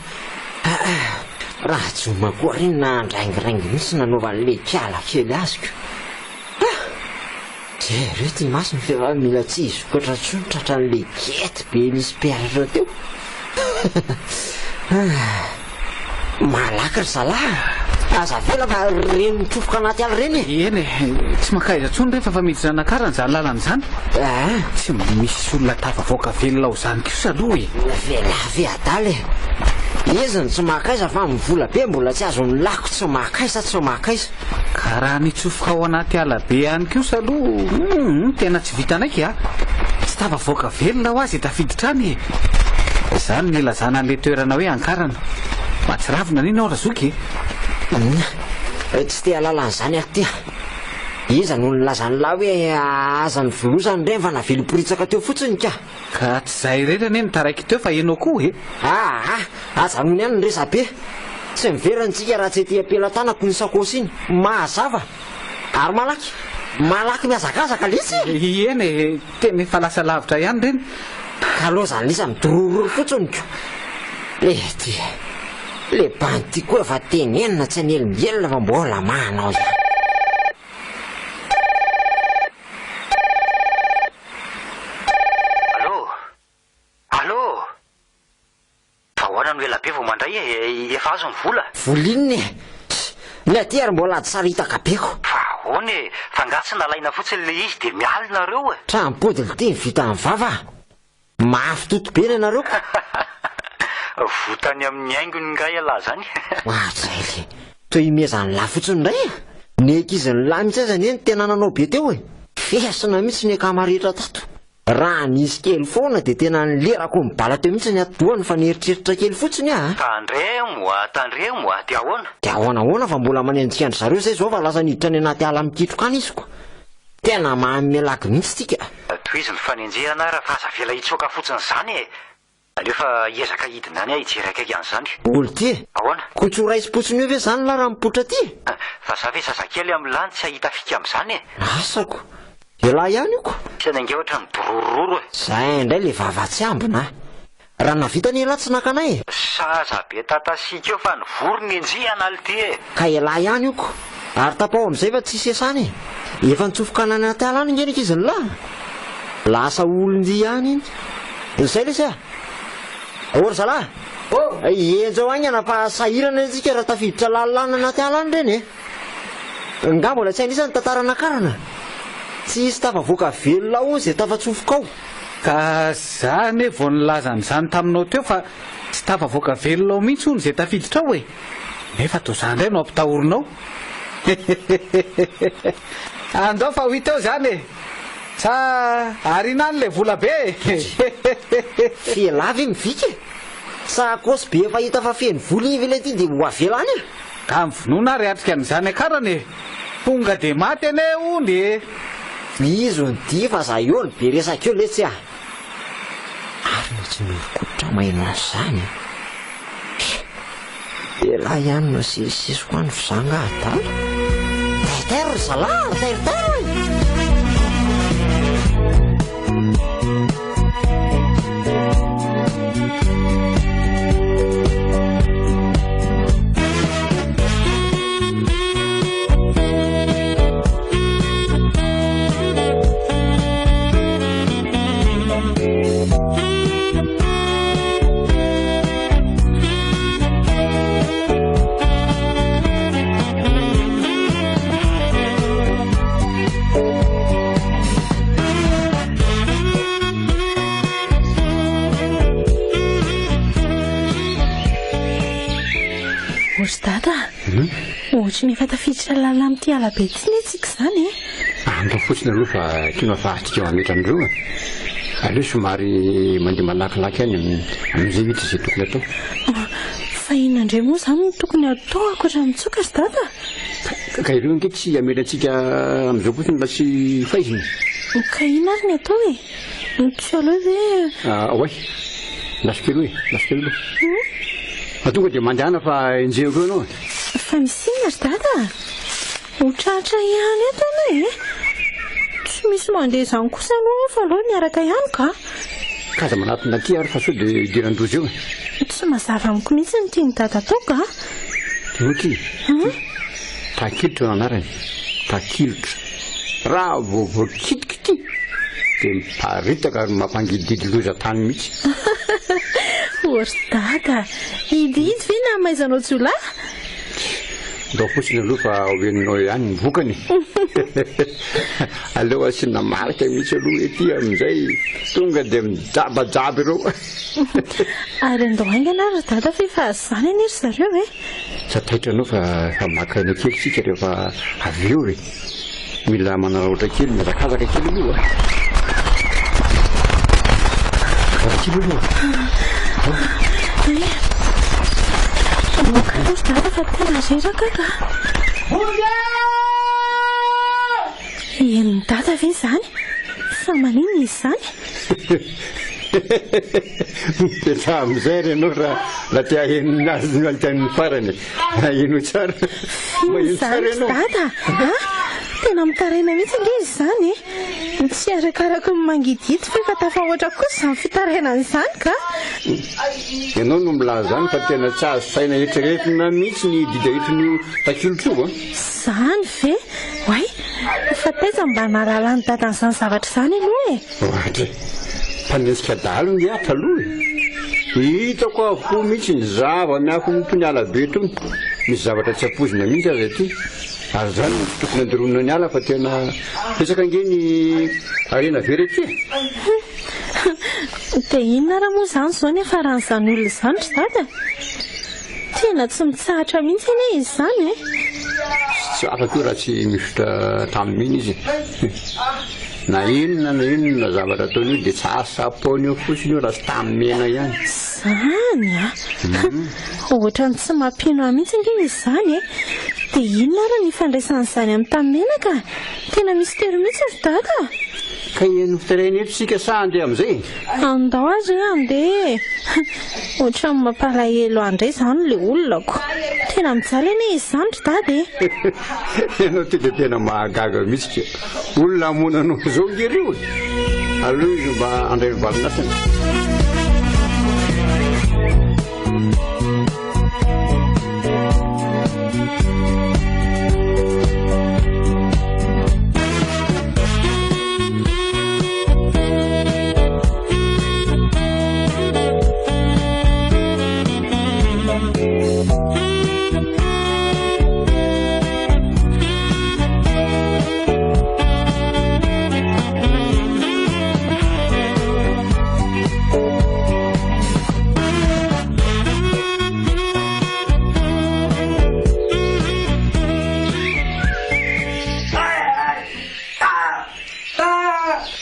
ah! Ah! Raha joma koa re no nahandraingiraingy mihitsy nanaovan'ilay kiala kely azy ko! Ah! Jereo ity masony fa efa mila tsy hisokatra intsony tratran'ilay gety be nisy peratra teo. Malaky ry zalahy a! Aza avela fa ireny mitsofoka anaty ala ireny e! Eny e, tsy mankaiza intsony re fa efa miditra an'Ankarana izany lalana izany. Ah! Tsy mba misy olona tafavoaka velona ao izany kosa aloha e! Velahy ve adala e! Izy no tsy mankaiza fa ny vola be mbola tsy azon'ny lako tsy mankaiza tsy mankaiza. Ka raha nitsofoka ao anaty ala be any kosa aloha humm tena tsy vitanay ka! Tsy tafavoaka velona hoa izay tafiditra any e! Izany no ilazana an'ilay toerana hoe Ankarana. Mahatsiravina anie ianao Razoky e! Humm tsy te hahalala an'izany aho ty a! Iza no nilaza an'lah hoe aza novolosana ireny fa navily hiporitsaka teo fotsiny ka! Ka tsy izaho irery anie no taraiky teo fa ianao koa e! Aa! Ajanony ihany ny resabe! Tsy miverina tsika raha tsy ety am-pelatanako iny sakaosy iny. Mazava! Ary malaky! Malaky mihazakazaka letsy e! Eny e! Tena efa lasa lavitra ihany ireny. Ka lozan'ny lisa midorororo fotsiny ko! Le ty! Le bandy ty koa efa tenenina tsy hanelingelina fa mbola manao ihany. Allô! Allô! Fa ahoana no ela be vao mandray e? Efa azo ny vola? Vola inona e? Ny aty ary mbola ady saritaka be ko. Fa ahoana e? Fa angaha tsy nalaina fotsiny ilay izy dia miala nareo e? Tranom-pody ity ny vita ny vava a! Mafy toto be ny anareo ko. Votany amin'ny haingony nga ialahy zany? Ohatray le! Toa imezan'ny lahy fotsiny indray e! Ny ankizin'ny lahy mihitsy aza anie no tena nanao be teo e! Fesina mihitsy ny akama rehetra tato. Raha nisy kely foana dia tena nilerako ny bala teo mihitsy ny atidohany fa nieritreritra kely fotsiny aho a! Tandremo a! Tandremo a! Dia ahoana? Dia ahoana ahoana fa mbola manenjika an-dry zareo izay izao fa lasa niditra any anaty ala mikitroka any izy ko! Tena manome lagy mihitsy tsika! Tohizo ny fanenjehana ara fa aza avela hitsoaka fotsiny izany e! Aleo fa hiezaka hidina any aho hijery akaiky an'izany. Olo ty e! Ahoana? Ko tsy ho raisim-potsiny eo ve zany lah raha mipoitra aty e? Fa za ve zazakely amin'lah no tsy hahita fika amin'izany e? Asako! Elah ihany io ko! Tena ingahy ohatran'ny dorororo e! Zay indray le vava tsy ambina a! Raha nahavita anie elah tsy naka anay e! Saza be tatasiaka eo fa ny vorona enjehana lty e! Ka elah ihany io ko! Ary tapaho amin'izay fa tsisy esana e! Efa nitsofoka any anaty ala any nge ny ankizin'lah! Lasa olon-dia ihany iny. Izay lesy a! Ô ry zalahy! Ô! Henjao haingana fa sahirana isika raha tafiditra lalina any anaty ala any ireny e! Nga mbola tsy hain'isa ny tantara nakarana? Tsy hisy tafavoaka velona ao izay tafatsofoka ao. Ka za anie vao nilaza an'izany taminao teo fa tsy tafavoaka velona ao mihitsy hono izay tafiditra ao e! Nefa toa za indray no ampitahorinao. Andao fa ho hita eo izany e! Sa ariana any ilay vola be e! F'elah ve mivika e? Sa kôsy be efa hita fa feno vola iny ve ilay ity dia ho avela any e? Ka mivonona ary hiatrika an'izany akarana e! Tonga dia maty anie hono e! Izy no dia fa za eo no be resaka eo letsy a! Ary no tsy mihoron-koditra maheno an'izany e! Elah ihany no asesisesiko any f'izaho angaha adala? Taitairo ry zalahy a! Taitairo e! Ory dada, ohatry ny efa tafiditra lalina amin'ity alabe ity ne tsika izany e. Andao fotsiny aloha fa tiana afahantsika mametra an'ireo e. Aleo somary mandeha malakilaky any amin'izay hita izay tokony atao. Fa inona indray moa izany no tokony atao ankoatra ny mitsoka ry dada? Ka ireo ange tsy hamela antsika amin'izao fotsiny raha tsy faizina. Ka inona ary ny atao e? Tsy aleo ve. Oay, lasa kely aloha e, lasa kely aloha. Fa tonga dia mandehana fa enjehiko eo ianao e. Fa misy inona ry dada? Ho tratra ihany eto anie e! Tsy misy mandeha izany kosa aloha fa aleo miaraka ihany ka! Ka aza manatona aty ary fa sao dia idiran-doza eo e! Tsy mazava amiko mihitsy ny tian'i Dada atao ka! Ianao ity? Takilotra no anarany, takilotra. Raha vao voakitika ity dia miparitaka ary mampangidihidy loza tany mihitsy. Ô ry Dada, hidihidy ve ny hamaizanao jiolahy? Ndao fotsiny aloha fa ho henonao ihany ny vokany e. Aleo asiana marika mihitsy aloha ety amin'izay tonga dia mijabajaba ireo. Ary andao haingana ary ry dada fa efa izany anie ry zareo e. Tsy hataitra anao fa efa maka aina kely isika rehefa avy eo e. Mila manararaotra kely, mihazakazaka kely aloha. Mihazakazaka kely aloha. Aoka aloha ry dada fa tena reraka ka. Henon'i dada ve izany? Fa maninona izy izany? Mipetraha amin'izay ary ianao raha raha te haheno ny azy ny ny farany. Henoy tsara. Inona izany ry dada a? Tena mitaraina mihitsy ange izy izany e! Tsy arakaraka ny mangidihidy fa efa tafahoatra kosa izany fitarainana izany ka! Ianao no milaza izany fa tena tsy azo saina eritreretina mihitsy ny didahitin'io takilotra io a! Izany ve? Oay! Fa taiza mba nahalalan'i dada an'izany zavatra izany aloha e? Ohatra e! Mpanenjika dahalo nge aho taloha e! Hitako avokoa mihitsy ny zava-miafina itony ala be itony. Misy zavatra tsy ampoizina mihitsy aza ety. Ary izany no tsy tokony andoronina ny ala fa tena betsaka ange ny harena very ety e! Dia inona ary moa izany izao ny hiafaran'izany olona izany ry dada? Tena tsy mitsahatra mihitsy anie izy izany e! Tsy afaka io raha tsy mifotra tamin'iny izy e! Na inona na inona zavatra ataony io dia tsy asapoany eo fotsiny io raha tsy tany mena ihany. Zany a! Ohatran'ny tsy mampino ahy mihitsy ange izy izany e! Dia inona ary ny ifandraisan'izany amin'ny tany mena ka? Tena mistery mihitsy ry dada a! Ka hihaino fitaraina eto isika sa handeha amin'izay? Andao ary e handeha e! Ohatran'ny mampalahelo ahy indray izany ilay olona ko! Tena mijaly anie izy izany ry dada e! Ianao ity dia tena mahagaga mihitsy ka! Olona hamono anao izao nge ireo e! Aleo izy mba handray ny valin'asany.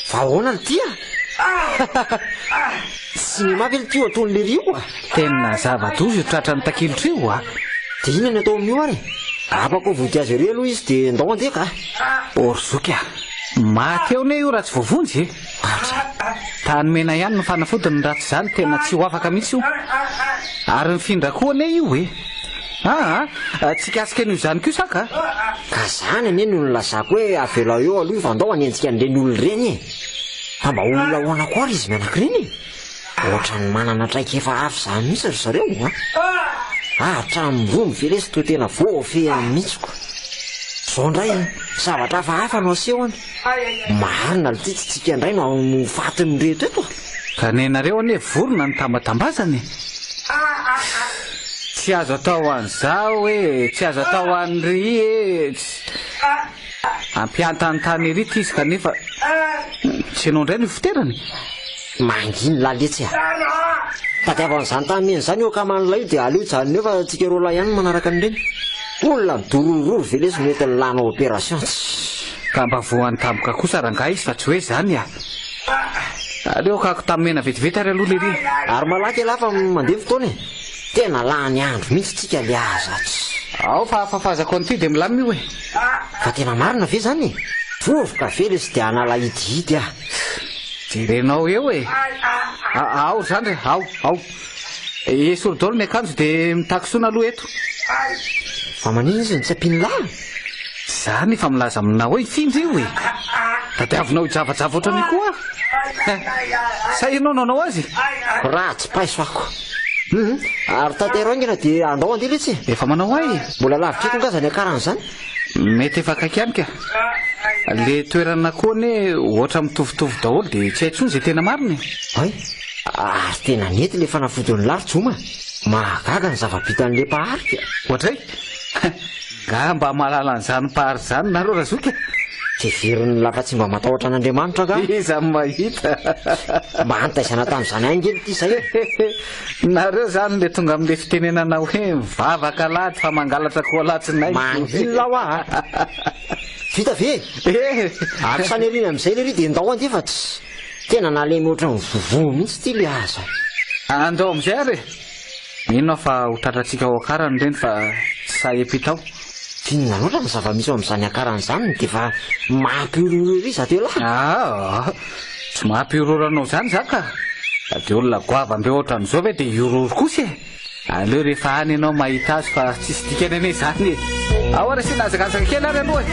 Fa ahoana l'ty a? Cinéma ve l'ty io ataon'lery io a? Tena zava-doza io tratran'ny takilotra io a! Dia inona ny atao amin'io ary e? Apako vody azy ery aloha izy dia ndao andeha ka! Or zoky a! Maty eo anie io raha tsy voavonjy e! Tany mena ihany no fanafodiny raha tsy izany tena tsy ho afaka mihitsy io. Ary mifindra koa anie io e! Aa! Tsy hikasika an'io izany kosa aho ka! Ka zany anie no nilazako hoe avelao eo aloha io fa ndao hanenjika an'ireny olona ireny e! Fa mba olona ahoana koa ary izy mianaka ireny e? Ohatran'ny manana traikefa hafa izany mihitsy ry zareo a! Hatramin'ny romy ve lesy toa tena voafehiny mihitsy ko! Izao indray zavatra hafahafa no asehony! Marina lty tsy tsika indray no ho fatin'ireto eto a! Ka nenareo anie vorona no tambatambazana e! Tsy azo atao an'izao e! Tsy azo atao an'iry e! Ampiantantany ery ity izy kanefa tsy ianao indray no ifoterany. Manginy lahy letsy a! Tadiavo an'izany tany mena izany io akaman'ilay io dia aleo hijanona eo fa tsika roa lahy ihany no manaraka an'ireny. Olona midorororo ve lesy no entin'ny lahy hanao opération? Tssy. Ka mba voan'ny tampoka kosa rangahy izy fa tsy hoe izany a! Aleo hakako tany mena vetivety ary aloha lery e! Ary malaky ialahy fa mandeha ny fotoana e! Tena lany andro mihitsy tsika le aza tsy. Ao fa fafazako an'ity dia milamina io e! Fa tena marina ve zany e? Vovoka ve lesy dia hanala hidihidy ah. Jerenao eo e! Ao ry zandry e, ao, ao. Esory daholo ny akanjo dia mitaky-sona aloha eto. Fa maninona izy no tsy ampian'i lahy? Za nefa milaza aminao hoe hifindra io e! Tadiavinao hijavajava ohatran'io koa aho? Sa ianao no hanao azy? Raha tsy paiso ako. Hum, ary tantero haingana dia andao andeha letsy e! Efa manao ahy e! Mbola lavitra eto angaha izany akarana izany? Mety efa akaiky ihany ka. Le toerana koa anie ohatra mitovitovy daholo dia tsy hay intsony izay tena marina e! Hay, ary tena nety le fanafodin'i lahy ry Joma a! Mahagaga ny zava-bitan'le mpahary ka! Ohatray? Nga mba mahalala an'izany mpahary izany nareo razoky a? Heverin'ny lahy fa tsy mba matahotra an'Andriamanitra angaha? Iza no mahita? Mba nitaizana tamin'izany ihany nge ity izay e! Nareo izany le tonga amin'le fitenenana hoe mivavaka alahady fa mangalatra koa alatsinainy. Mangina hoa a! Vita ve? Eh! Ary sanerina amin'izay lery dia ndao andeha fa tsy tena nalemy ohatran'ny vovo mihitsy ity le aza. Andao amin'izay ary e! Mino aho fa ho tratrantsika ao Ankarana ireny fa tsy sahy hiampita ao. F'inona loatra ny zava-misy ao amin'izany Ankarana izany no dia efa mampihorohoro ery izato elah? Aa! Tsy mampihorohoro anao izany izaho ka! Dia olona goavam-be ohatran'izao ve dia hihorohoro kosa e? Aleo rehefa any ianao mahita azy fa tsisy dikany anie izany e! Ao ary asiana hazakazaka kely ary aloha e!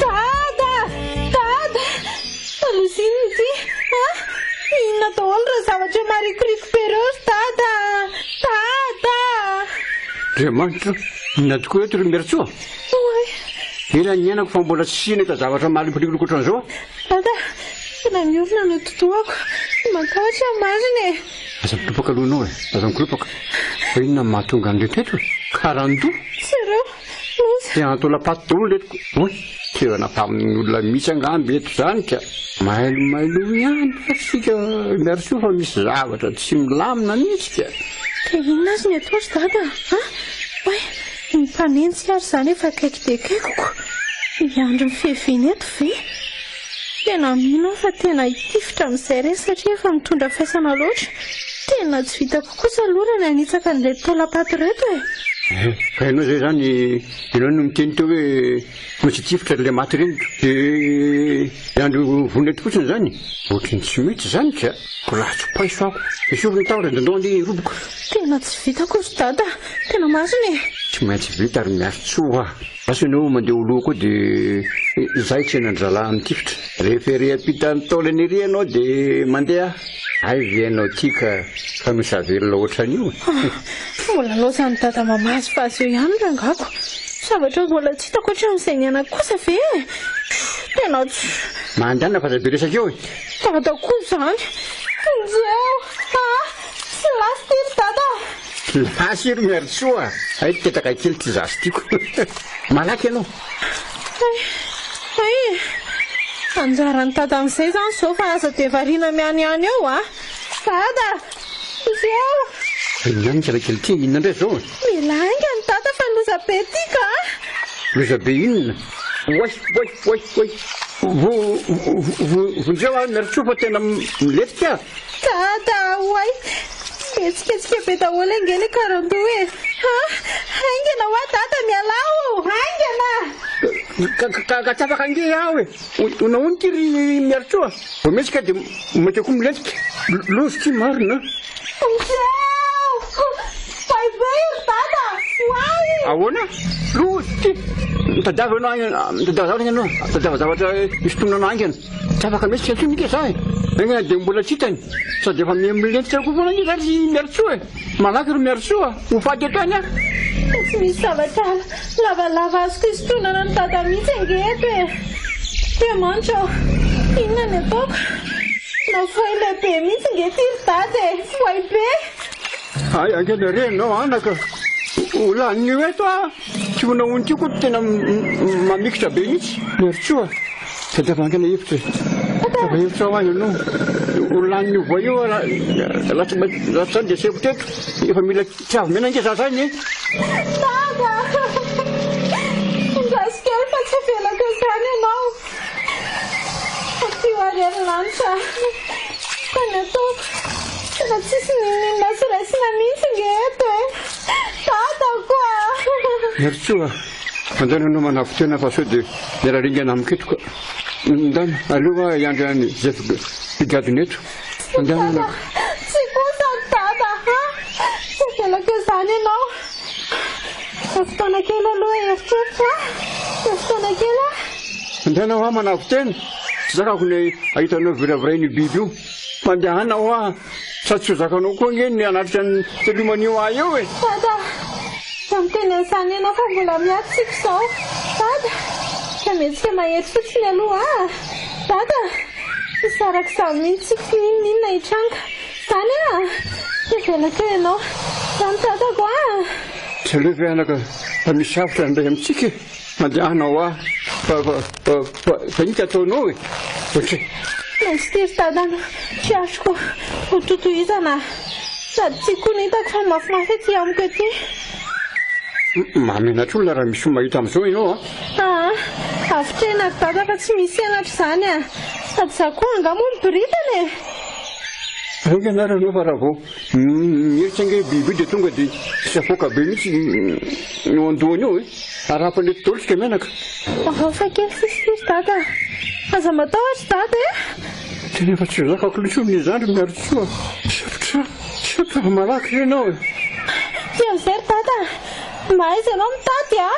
Dada! Dada! Aloha inona ity? Ha? Inona daholo ireo zavatra marikoriko be ireo ry Dada? Dada! Andriamanitra, inona tokoa eto ry Miarintsoa? Oay! Ela niainako fa mbola tsy nahita zavatra marikoriko ohatran'izao aho. Dada, tena miorina no totoako. Matahotra aho marina e! Aza mikropaka aloha ianao e! Aza mikropaka! Fa inona no mahatonga an'ireto eto e? Karandoha! Jereo! Loza! Tena taolam-paty daholo ireto ko! Oy! Toerana mpamono olona mihitsy angamba eto izany ka! Mailomailo ihany fa tsika miarisoa fa misy zavatra tsy milamina mihitsy ka! Dia inona ary ny atao ry dada a? Oay! Ny mpanenjika ary izany efa akaiky dia akaikiko! Hiandry ny fiaviany eto ve? Tena mino aho fa tena hitifitra amin'izay re satria efa mitondra faisana loatra. Tena tsy vitako kosa aloha raha ny hanitsaka an'ireto taolam-paty ireto e! Eh, ka ianao izay izany, ianao no niteny teo hoe tsy hitifitra an'ilay maty ireny ko. Dia hiandry ho vonona eto fotsiny izany? Ohatry ny tsy mety izany ka! Mbola tsy paiso aho. Esory ny tahotra dia ndao andeha hiroboka. Tena tsy vitako ry dada, tena marina e! Tsy maintsy vita ry Miarintsoa a! Asa ianao mandeha ho loha koa dia izahay tsy hanan-drahalahy mitifitra. Rehefa ery ampitan'ny taolana ery ianao dia mandeha. Hay ve ianao ity ka ka misavelona ohatran'io e? Mbola laozan'i dada mamazivazy eo ihany rangako. Zavatra mbola tsy hitako hatramin'izay niainako kosa ve e? Tena tsy. Mandana fa aza be resaka eo e! Dada koa izany. Vonjeo a! Tsy lasa ity ry dada a! Lasa io ry Miarisoa a! Hay petaka kely ity zaza tiako. Malaky ianao. Hay, hay e! Anjaran'i dada amin'izay izany izao fa aza dia variana mihanihany eo a! Dada! Vonjeo! Inona ihany kely ity? Inona indray izao e? Mila haingana dada fa loza be ity ka! Loza be inona? Oay, oay, oay, oay! Vo, vo, vonjeo aho Miarisoa fa tena milentika aho. Dada, oay! Mihetsiketsika be daholo ange ilay karandoha e! Ha! Haingana hoa dada mialà ô! Haingana! Ka, ka, ka tsy afaka ange aho e! Ho nahoana ity ry Miarisoa? Vao mihetsika dia mainka koa milentika. Loza ity marina a! Vonjeo! Oay be ry dada! Oay! Ahoana? Loza ity! Mitadiava ianao haingana, mitadiava zavatra haingana ianao, mitadiava zavatra hisintonana haingana. Tsy afaka mihetsika intsony ika za e! Haingana dia mbola tsy hitany. Sady efa miha milentika koa foana anie za ry Miarisoa e! Malaky ry Miarisoa a! Ho faty eto ihany aho! Fa tsy misy zavatra lavalava azoko hisintonana an'i Dada mihitsy ange eto e! Andriamanitra ô! Inona ny ataoko? Nafoay lehibe mihitsy ange ity ry Dada e! Foay be! Hay haingana re ianao anaka! Ho lanin'io eto aho! Tsy ho nahono ity koa tena mamikitra be mihitsy. Miarisoa, tadiavo haingana hevitra e. Tadiavo hevitra ho ahy ianao. Ho lanin'io voay io raha raha tsy raha tsy izany dia asehoko teto. Efa mila tiavo mena ange za zany e. Dada! Andraso kely fa tsy avelako izany ianao. Aty ho ary ny lanitra. Fa ny ataoko, tena tsisy n'inon'inona azo raisina mihitsy nge eto e. Dadako a! Miarisoa a! Mandana anao manavo-tena fa sao dia miara-ringana amiko eto ka. Ndana, aleo aho hiandry an'i Zef mpigadona eto. Mandana anaka. Tsy kosa ry dada a! Tsy avelako eo izany ianao. Fa fotoana kely aloha hieritreritra a! Fa fotoana kely a! Mandana hoa manavo-tena. Tsy zakako ny hahita anao viravirain'io biby io. Mandehana hoa. Sady tsy ho zakanao koa ange ny hanatrika ny teloman'io ahy eo e! Dada, aza miteny an'izany ianao fa mbola miady tsika izao. Dada, ka mihetsika mahery fotsiny aloha a! Dada, tsy hisaraka izany mihitsy tsika n'inon'inona hitranga. Izany a! Tsy avelako eo ianao. Izany dadako a! Tsy aleo ve anaka fa misy avotra handray amintsika e! Mandehana hoa fa fa fa fa inona ty ataonao e? Ohatry. Mainty ry dada no tsy azoko ho totohizana sady tsy koa ny hitako fa mafimafy ety amiko ety. Mahamenatra olona raha misy mahita amin'izao ianao a! Aa, avotrena ry dada fa tsy misy henatra izany a! Sady izaho koa angaha moa miboridana e! Haingana ary ianao fa raha vao mihetsika ange io biby io dia tonga dia hisafoaka be mihitsy eo an-dohany eo e! Arahaba eto daholo tsika mianaka. Hafa kely sisa ry dada a! Aza matahotra ry dada e! Tena efa tsy zakako intsony ny zandry Miarisoa. Misaotra, misaotra fa malaky re ianao e! Ty amin'izay ry dada a! Mahaiza ianao mitady a!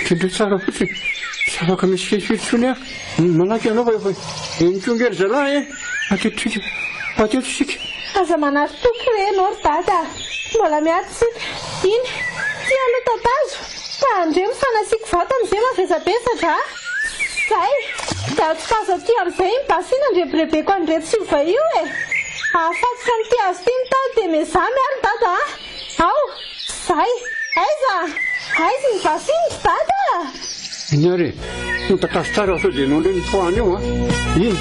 Tendreo tsara fotsiny, tsy afaka misikesiky intsony aho. Malaky ianao fa efa eny koa ange ry zalahy e! Matetika, matetika isika. Aza manary toky re ianao ry dada a! Mbola miady isika. Iny, ty aloha tatazo, fa andremo fa nasiako vato amin'izay mavesabesatra a! Zay, dia atsipazo aty amin'izay iny basy iny andrebirebeko an'ireto sylva io e! Ahafatitra an'ity hazo ity ny tady dia miezaha miaro dada a! Ao! Zay! Aiza? Aiza iny basy iny ry dada a! Iny ary e! Tatazo tsara sao dia ianao indray no fohana eo a! Iny!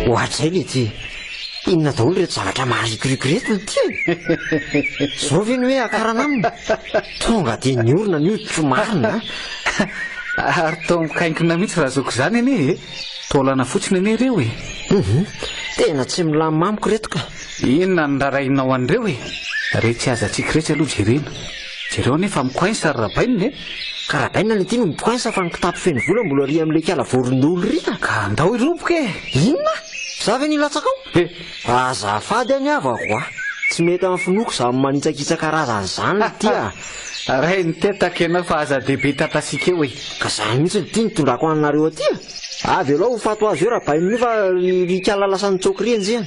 Ohatr'izay le ty. Inona daholo ireto zavatra maharikoriko ireto le ty e? Zao ve ny hoe akarana aminy? Tonga dia niorina ny hoditro marina a! Ary toa mikainkina mihitsy Razoky izany anie e! Taolana fotsiny anie ireo e! Hum, tena tsy milamina amiko ireto ka! Inona no rarahinao an'ireo e? Retsy aza-tsiky retsy aloha jerena. Jereo anie fa mi-coince ry Rabainina e! Ka Rabainina anie ity no mi-coince fa ny kitapo feno vola mbola ry amin'ilay kala vorondolo ry a! Ka andao hiroboka e! Inona? Za ve nilatsaka ao? He! Azafady anie havako a! Tsy mety amin'ny finoako izany manitsakitsaka razana izany ity a! Ray nitetaka ianao fa aza dia be tatasika eo e! Ka zany mihitsy ity nitondrako anareo aty a! Avelao ho faty ho azy eo Rabainina io fa ry kala lasa nitsoaka ry enjehina.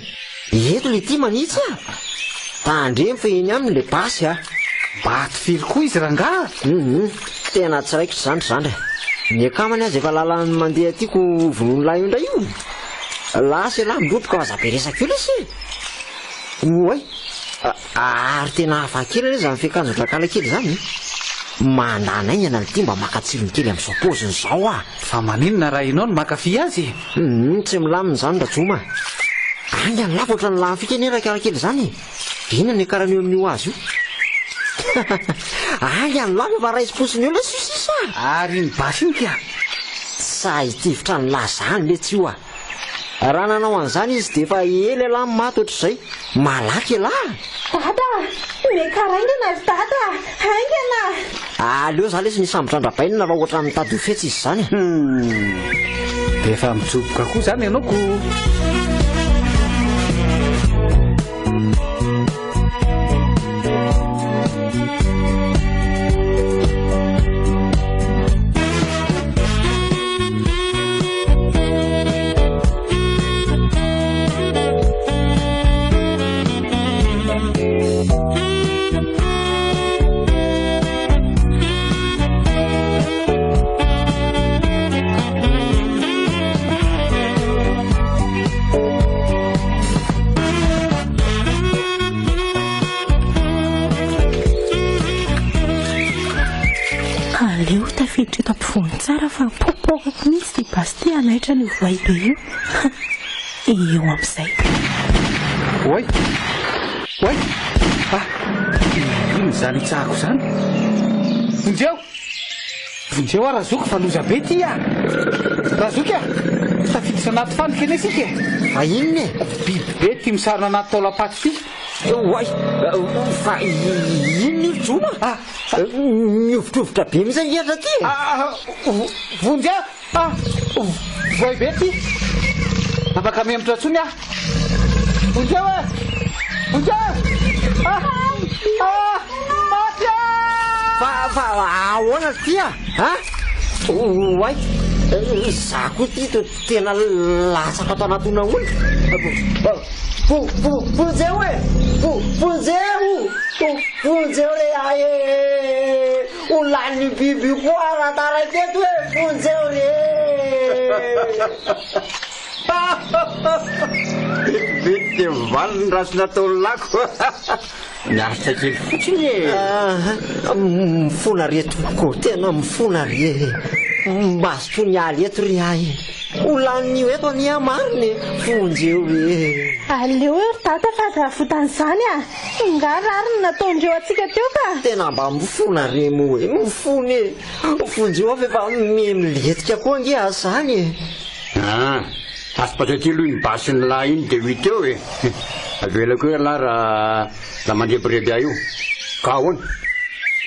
Eto le ty manitsy a! Tandremo fa eny aminy le basy a! Maty firy koa izy rangaha? Hum tena tsy raikitra izany ry zandry a! Ny akamany aza efa lalan'ny mandeha aty ko vonoin'ny lahy io indray io! Lasa ialahy miroboka fa aza be resaka eo lesy e! Oay! Ary tena hafa kely anie izany fiakanjon-drakala kely izany e! Mandany haingana ity mba maka tsirony kely amin'izao paoziny izao ah! Fa maninona raha ianao no maka fy azy e? Humm tsy milamina izany Rajoma a! Haingana lava ohatran'ny lany fika anie Rakala kely izany e! Inona no hiakarana eo amin'io hazo io? Haingana lava fa raisim-potsiny eo ilay sisisa a! Ary iny basy iny ka? Tsy sahy hitifitra an'lah izany letsy io ah! Raha nanao an'izany izy dia efa ela ialahy no maty ohatr'izay. Malaky ialahy! Dada a! Miakara haingana ry dada a! Haingana! Aleo za lesy nisambotra an-dRabainina fa ohatran'ny mitady ho fetsy izy izany e! Hum! Dia efa mijoboka koa izany ianao ko! Aleo tafiditra eto ampovoany tsara fa popohako mihitsy ity basy ity hanaitra an'io voay be io. Eo amin'izay. Oay! Oay! Ah! Inona izany hitsahako izany? Vonjeo! Vonjeo aho Razoky fa loza be ity ah! Razoky ah! Tafiditra anaty fandrika anie isika e! Fa inona e? Biby be ity misarona anaty taolam-paty ity. Oay! Fa inona io ry Joma? Ah! Mihovitrovitra be mihitsy ange ry aty e! Ah! Vonjeo! Ah! Voay be ity! Afaka mihemotra intsony aho! Vonjeo e! Vonjeo e! Ah! Ah! Maty aho! Fa, fa ahoana ity ah? Ha? Oay! Za koa ity to tena latsaka ato anaty honahona. Vonjeo e! Vonjeo! Vonjeo re ahy e! Ho lanin'ny biby io koa raha taraiky eto e! Vonjeo re! Vetivety dia mivaly ny ratsy nataon'ny lako. Miaritra kely fotsiny e! Ah, mifona re tompoko, tena mifona re e! Mazotoa miala eto ry ahy e! Ho lanin'io eto anie aho marina e! Vonjeo re! Aleo eo ry dada fa aza avotan'izany a! Nga rariny nataondreo antsika teo ka! Tena mba mifona re moa e! Mifona e! Vonjeo aho f'efa miha-milentika koa ange aho zany e! Ah! Asipatra aty aloha iny basin'ny lahy iny dia ho hita eo e! Avelako eo ialahy raha raha mandrebireby ahy io. Ka ahoana?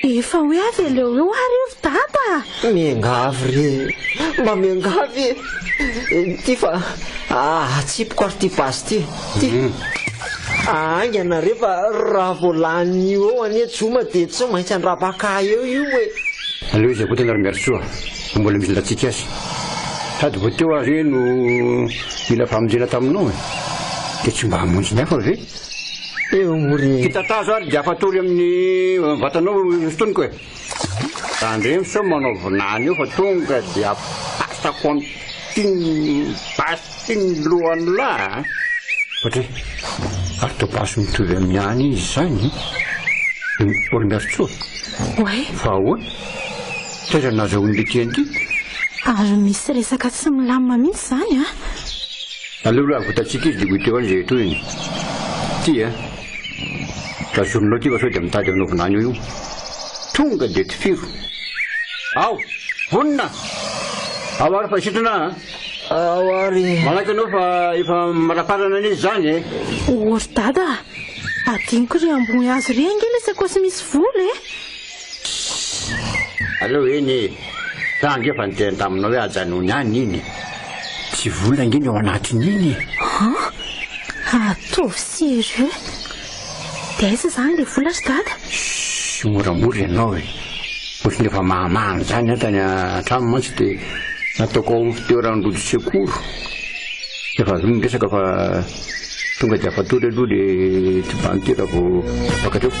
Efa hoe aveleo eo ary io ry dada a! Miangavy re! Mba miangavy e! Ity fa atsipiko ary ity basy ity. Ity. Haingana re fa raha vao lanin'io eo anie Joma dia tsy maintsy handrapaka ahy eo io e! Aleo izy akotana ry Miarisoa fa mbola misy latsika azy. Sady vao teo aho re no nila famonjena taminao e! Dia tsy mba hamonjy ny hafa ve? Eo moa re. Kitatazo ary dia afatory amin'ny vatanao sintoniko e! Tandremo sao manao vinany eo fa tonga dia apasako amin'ity basy ity ny lohan'lah a! Ohatry ary toa basy mitovy amin'ny any izy izany e! Olombelon-tsoa. Oay. Fa ahoana? Taiza no nahazahoan'i Letty an'ity? Ary misy resaka tsy milamina mihitsy izany a! Aleo aloha avotantsika izy dia ho hita eo any izay tohiny. Ity a! Tazominao ity fa sao dia mitady hanao vinany eo io. Tonga dia tifiro. Ao! Vonona! Ao ary fa sitrana a! Ao ary. Malaky ianao fa efa maraparana anie izany e! Ô ry dada a! Adinoko ry ambony hazo ry ange ilay sakaosy misy vola e! Aleo eny e! Za ange efa niteny taminao hoe ajanony any iny e! Tsy vola ange ny ao anatin'iny e! An! Ataovy sérieux! Dia aiza izany ilay vola ry dada? Shh! Moramora ianao e! Ohatran'ny efa mahamahana izany aho tany an-trano mantsy dia nataoko ao amin'ny fitoeran-drojo secours. Efa avy eo ny resaka fa tonga dia afatory aloha le tibano ty raha vao afaka teo.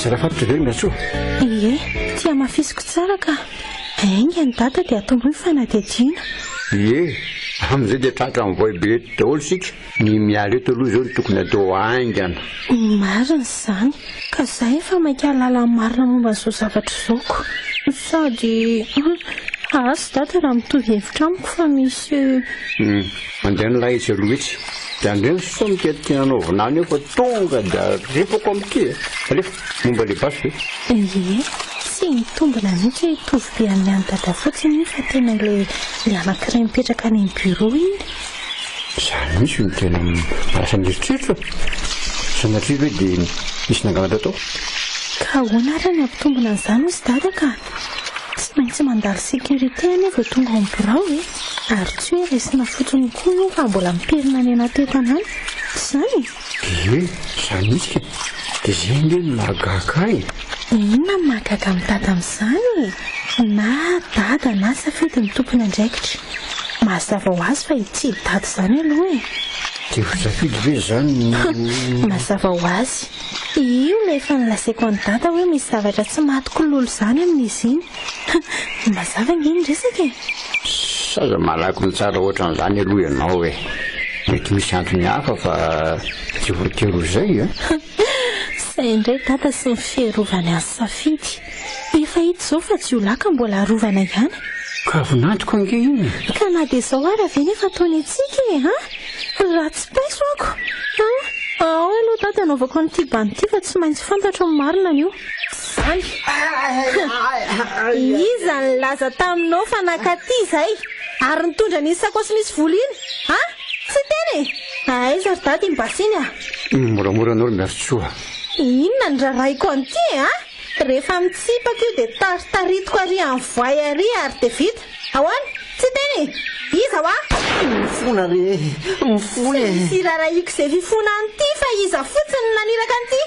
Tsara fatotra ve Miantsoa? Ie, ty hamafisiko tsara ka. Ainga ny dada dia atombohy ny fanadihadiana. Ie, amin'izay dia tratra ny voay be eto daholo isika. Ny miala eto aloha izao no tokony atao haingana. Marina izany, ka za efa maika hahalala ny marina momba an'izao zavatra izao ko. Sady asa dada raha mitovy hevitra amiko fa misy. Hum, mandeha ny lahy etsy aloha etsy. Dia andreny sao mitetika hanao vinany eo fa tonga dia aripako amin'ity e. Alefa, momba ilay basy ve? Ie, tsy mitombina mihitsy hoe hitovy be amin'ny an'i dada fotsiny iny fa tena ilay ilay anankiray mipetraka any amin'ny bureau iny. Izany mihitsy no tena mahalasa ny eritreritro e! Sanatria ve dia nisy nangalatra tao? Ka ahoana ary ny hampitombina an'izany hozy dada ka? Tsy maintsy mandalo sécurité anie vao tonga ao amin'ny birao e! Ary tsy hoe raisina fotsiny koa io fa mbola mipirina any anaty entana any, tsy izany e? Ie, izany mihitsy ka! Dia izay ange no mahagaga ahy e! Inona no mahagaga amin'i dada amin'izany e? Na dada na safidy no tompon'andraikitra. Mazava ho azy fa ity dada izany aloha e! Dia ho safidy ve izany no. Mazava ho azy. Io ilay efa nolazaiko an'i dada hoe misy zavatra tsy matiko lolo izany amin'izy iny. Mazava ange ny resaka e! Aza malaky mitsara ohatran'izany aloha ianao e! Mety misy antony hafa fa tsy voatery ho izay a! Izay indray dada sy ny fiarovany an'i Safidy. Efa hita izao fa jiolahy ka mbola arovana ihany. Ka vinantoko ange iny e! Ka na dia izao ara ve nefa ataony antsika e an! Ratsy paiso ako an! Ao aloha dada anaovako an'ity bandy ity fa tsy maintsy fantatro ny marina anio. Zany! Iza nilaza taminao fa nakaty izay ary nitondra an'iny sakaosy misy vola iny an! Tsy tena e! Aiza ry dada iny basy iny a! Moramora anao ry Miarintsoa. Inona no rarahiko an'ity e a! Rehefa mitsipaka io dia taritaritiko ary amin'ny voay ary ary dia vita. Ahoana? Tsy tena e! Iza hoa? Mifona re! Mifona e! Tsy misy irarahiko izay fifona an'ity fa iza fotsiny no naniraka an'ity?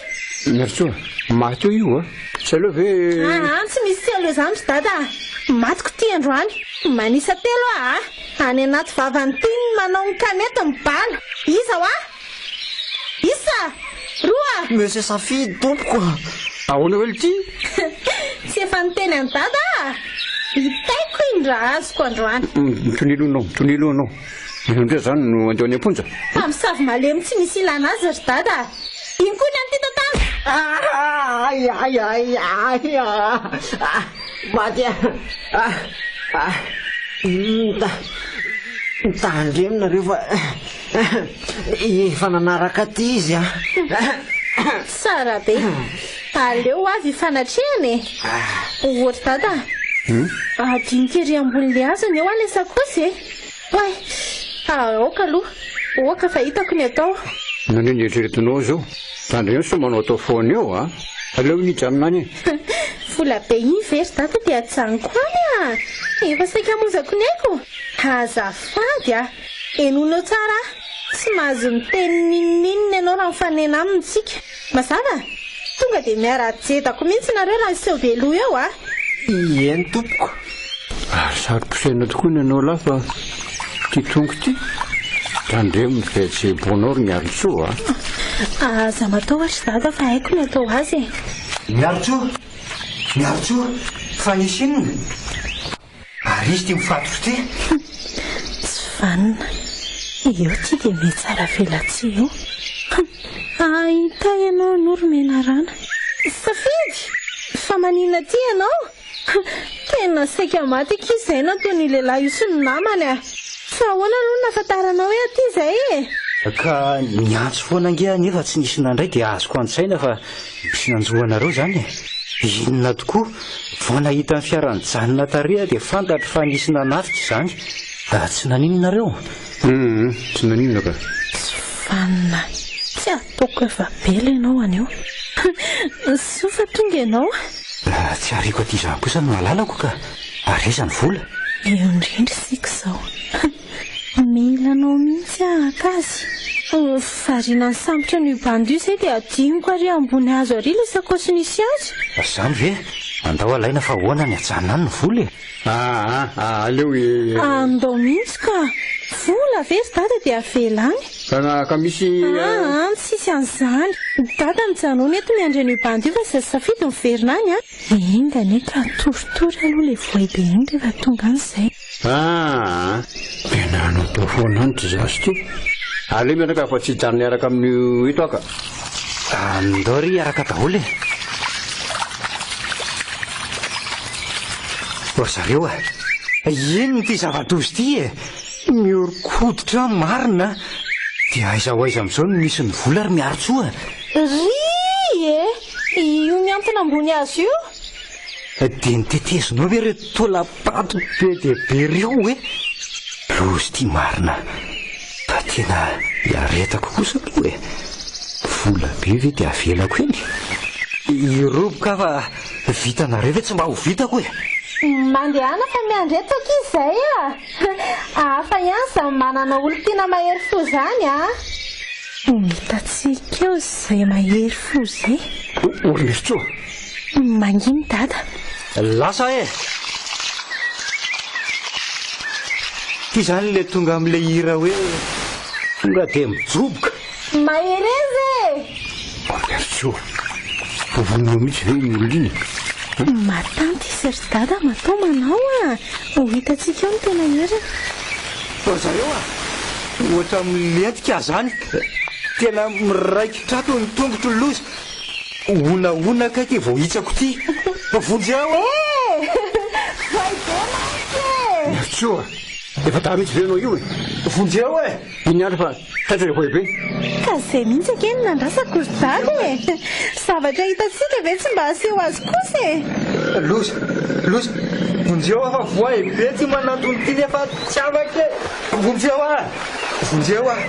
Miarintsoa, maty eo io a! Tsy aleo ve. Aa, tsy misy tsy aleo izany ry dada a! Matiko ity androany. Manisa telo aho a! Any anaty vavan'ity ny manao ny kanety ny bala. Iza hoa? Isa! Roa! Monsieur Safidy tompoko a! Ahoana hoe lty? Tsy efa niteny an'i Dada aho? Hitaiko iny raha azoko androany. Mitonilo anao, mitonilo anao. Ianao indray izany no andeha any am-ponja? Mpamosavy malemy tsy misy ilana azy ry Dada a! Iny koa ny an'ity tantara! Ay ay ay ay ah! Maty ah! Ah! Tandremo nareo fa efa nanaraka aty izy a! Tsara be! Aleo ho avy hifanatrehana e! Ô ry dada a! Adinoko ery ambonin'ilay hazo anie hoa ilay sakaosy e! Oay! Aoka aloha! Oaka fa hitako ny atao! Naneno ny eritreretinao izao? Tandremo sao manao atao foana eo a! Aleo iny hijanona any e! Vola be iny ve ry dada dia ajanoko any a! Efa saika hamonjako ny aiko! Azafady a! Henoinao tsara aho! Tsy mahazo miteny n'inon'inona ianao raha mifanena aminy tsika! Mazava? Tonga dia miara-jedako mihitsy nareo raha hiseho be loha eo a! Eny tompoko! Ary saro-pisaina tokoa ny anao lahy fa ity tongo ity! Tandremo ny fihetseham-ponao ry Miarintsoa a! Aza matahotra dada fa haiko ny atao azy e. Miarintsoa! Miarintsoa! Fa nisy inona? Ary izy ity mifatotra ity? Tsy vanona. Eo ity dia mihatsara velatsihy eo. Ahita ianao aloha ry menarana. Safidy! Fa maninona aty ianao? Tena saika maty akia izay nataon'io lehilahy io sy ny namany a! Fa ahoana aloha no nahafantaranao hoe aty izay e? Ka niantso foana ange aho nefa tsy nisy nandray dia azoko an-tsaina fa misy nanjo anareo izany e! Inona tokoa? Vao nahita ny fiara nijanona tary aho dia fantatro fa nisy nanafika izany. Tsy naninona nareo? Hum, tsy naninona ka. Tsy vanona. Tsy ataoko efa bela ianao anio. Soa fa tonga ianao. Tsy ariako aty izany kosa ny malalako ka. Ary aiza ny vola? Eo indrindra isika izao. Mila anao mihitsy aho haka azy. Variana nisambotra an'io bandy io izay dia adinoko ary ambony hazo ary ilay sakaosy nisy azy. Izany ve? Andao alaina fa ahoana ny ajanona any ny vola e? Aa aleo e. Andao mihitsy ka! Vola ve ry dada dia avela any? Ka ka misy. Aa tsisy an'izany. Dada mijanona eto miandry an'io bandy io fa izay safidy miverina any a. Enga anie ka toritory aloha ilay voay be iny rehefa tonga any izay. Aa tena hanao foana any ity zaza ity. Aleo miaraka fa tsy hijanona hiaraka amin'io eto aho ka. Andao ry hiaraka daholo e. Ry zareo a! Inona ity zava-doza ity e? Mihoron-koditra aho marina a! Dia aiza ho aiza amin'izao no misy ny vola ry Miarintsoa? Ry e! Io mihantona ambony hazo io? Dia notetezinao ve ireo taolam-paty be dia be ireo e? Loza ity marina fa tena iaretako kosa aloha e! Vola be ve dia avelako eny? Hiroboka aho fa vitanareo ve tsy mba ho vitako e! Mandehana fa miandry eto akia izay a! Hafa ihany izany manana olon-tiana mahery fo izany a! Ho hitantsika eo izay mahery fo izay. Ornestro! Mangina dada. Lasa e! Ty zany le tonga amle hira hoe tonga de mijoboka. Mahereza e! Ornestro! Vonoinao mihitsy ve iny olona iny e? Matanty izy ry dada matoa manao a! Ho hitantsika eo ny tena heriny. Ry zareo a! Ohatra milentika zany. Tena miraikitra ato ny tongotro loza. Honahona kay ty vao hitsako ty. Vonjeo e! Voay be mantsy e! Miarintsoa, efa tara mihitsy ve ianao io e? Vonjeo e! Iny andro fa taitra ilay voay be. Ka zay mihitsy ange no nandrasako ry dada e! Zavatra hitantsika ve tsy mba aseho azy kosa e! Loza! Loza! Vonjeo aho fa voay be ty manantona ty nefa tsy afaka e! Vonjeo aho! Vonjeo aho!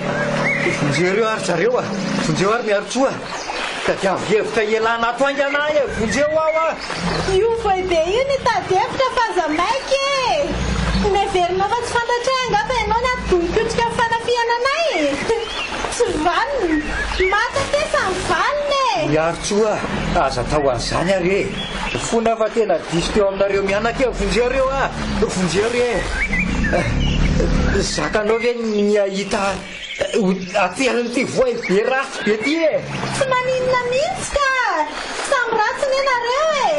Vonjeo ireo ary zareo a! Vonjeo ary Miarintsoa! Tadiavo hevitra hialana ato haingana aho e! Vonjeo aho a! Io voay be io nitady hevitra fa aza maika e! Neverinao fa tsy fantatray angamba ianao ny atidoha nikotrika ny fanafihana anay e! Tsy vanona! Maty aty samy vanona e! Miarintsoa a! Aza atao an'izany ary e! Fona aho fa tena diso teo aminareo mianaka e! Vonjeo reo a! Vonjeo re e! Zakanao ve ny hahita Aterin'ity voay be ratsy be ty e! Tsy maninona mihitsy ka! Samy ratsy ne nareo e!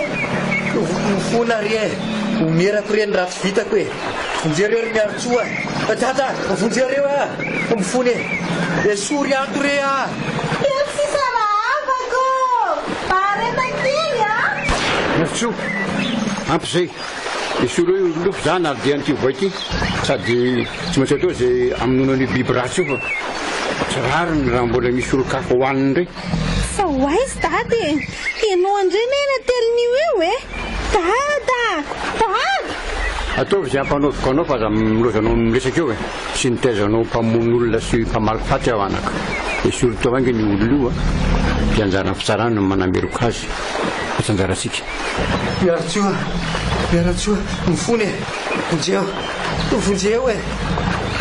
Mifona ry e! Omerako re ny ratsy vitako e! Vonjeo reo ry Miarintsoa a! Dada! Vonjeo reo a! Mifona e! Esory ato re a! Kely sisa rahavako! Mahareta kely a! Miarintsoa! Ampy izay! Esory eo io lofo za na dia an'ity voay ity sady tsy maintsy atao izay hamonoana an'io biby ratsy io fa tsy rariny raha mbola misy olon-kafa hohaniny indray. Fa ho aiza dada e? Ianao indray anie natelin'io eo e! Dada! Dada! Ataovy izay ampanaoviko anao fa aza milaozanao miresaka eo e! Tsy nitaiza anao mpamono olona sy mpamaly faty aho anaka. Esory tao haingana io olona io a! Dia anjaran'ny fitsarana no manameloka azy fa tsy anjarantsika. Miarintsoa, miarintsoa, mifona e! Vonjeo, vonjeo e!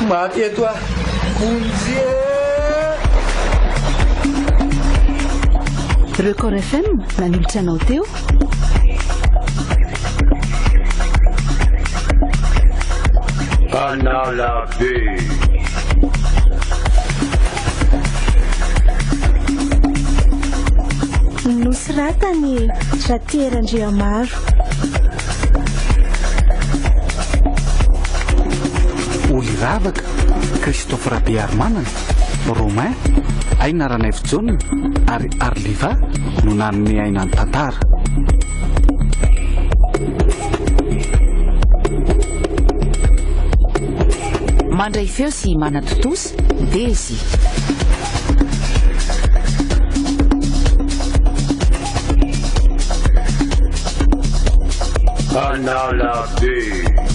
Maty eto aho, vonjeo! Record FM nanolotra anao teo. Anala be. Nosoratan'i Ratiera Andriamaro. Oly Ravaka, Christophe Rabearimanana, Romain, Aina Ranaivojaona ary Arliva no nanome aina ny tantara. Mandray feo sy manatontosa, Dezy. Analabe.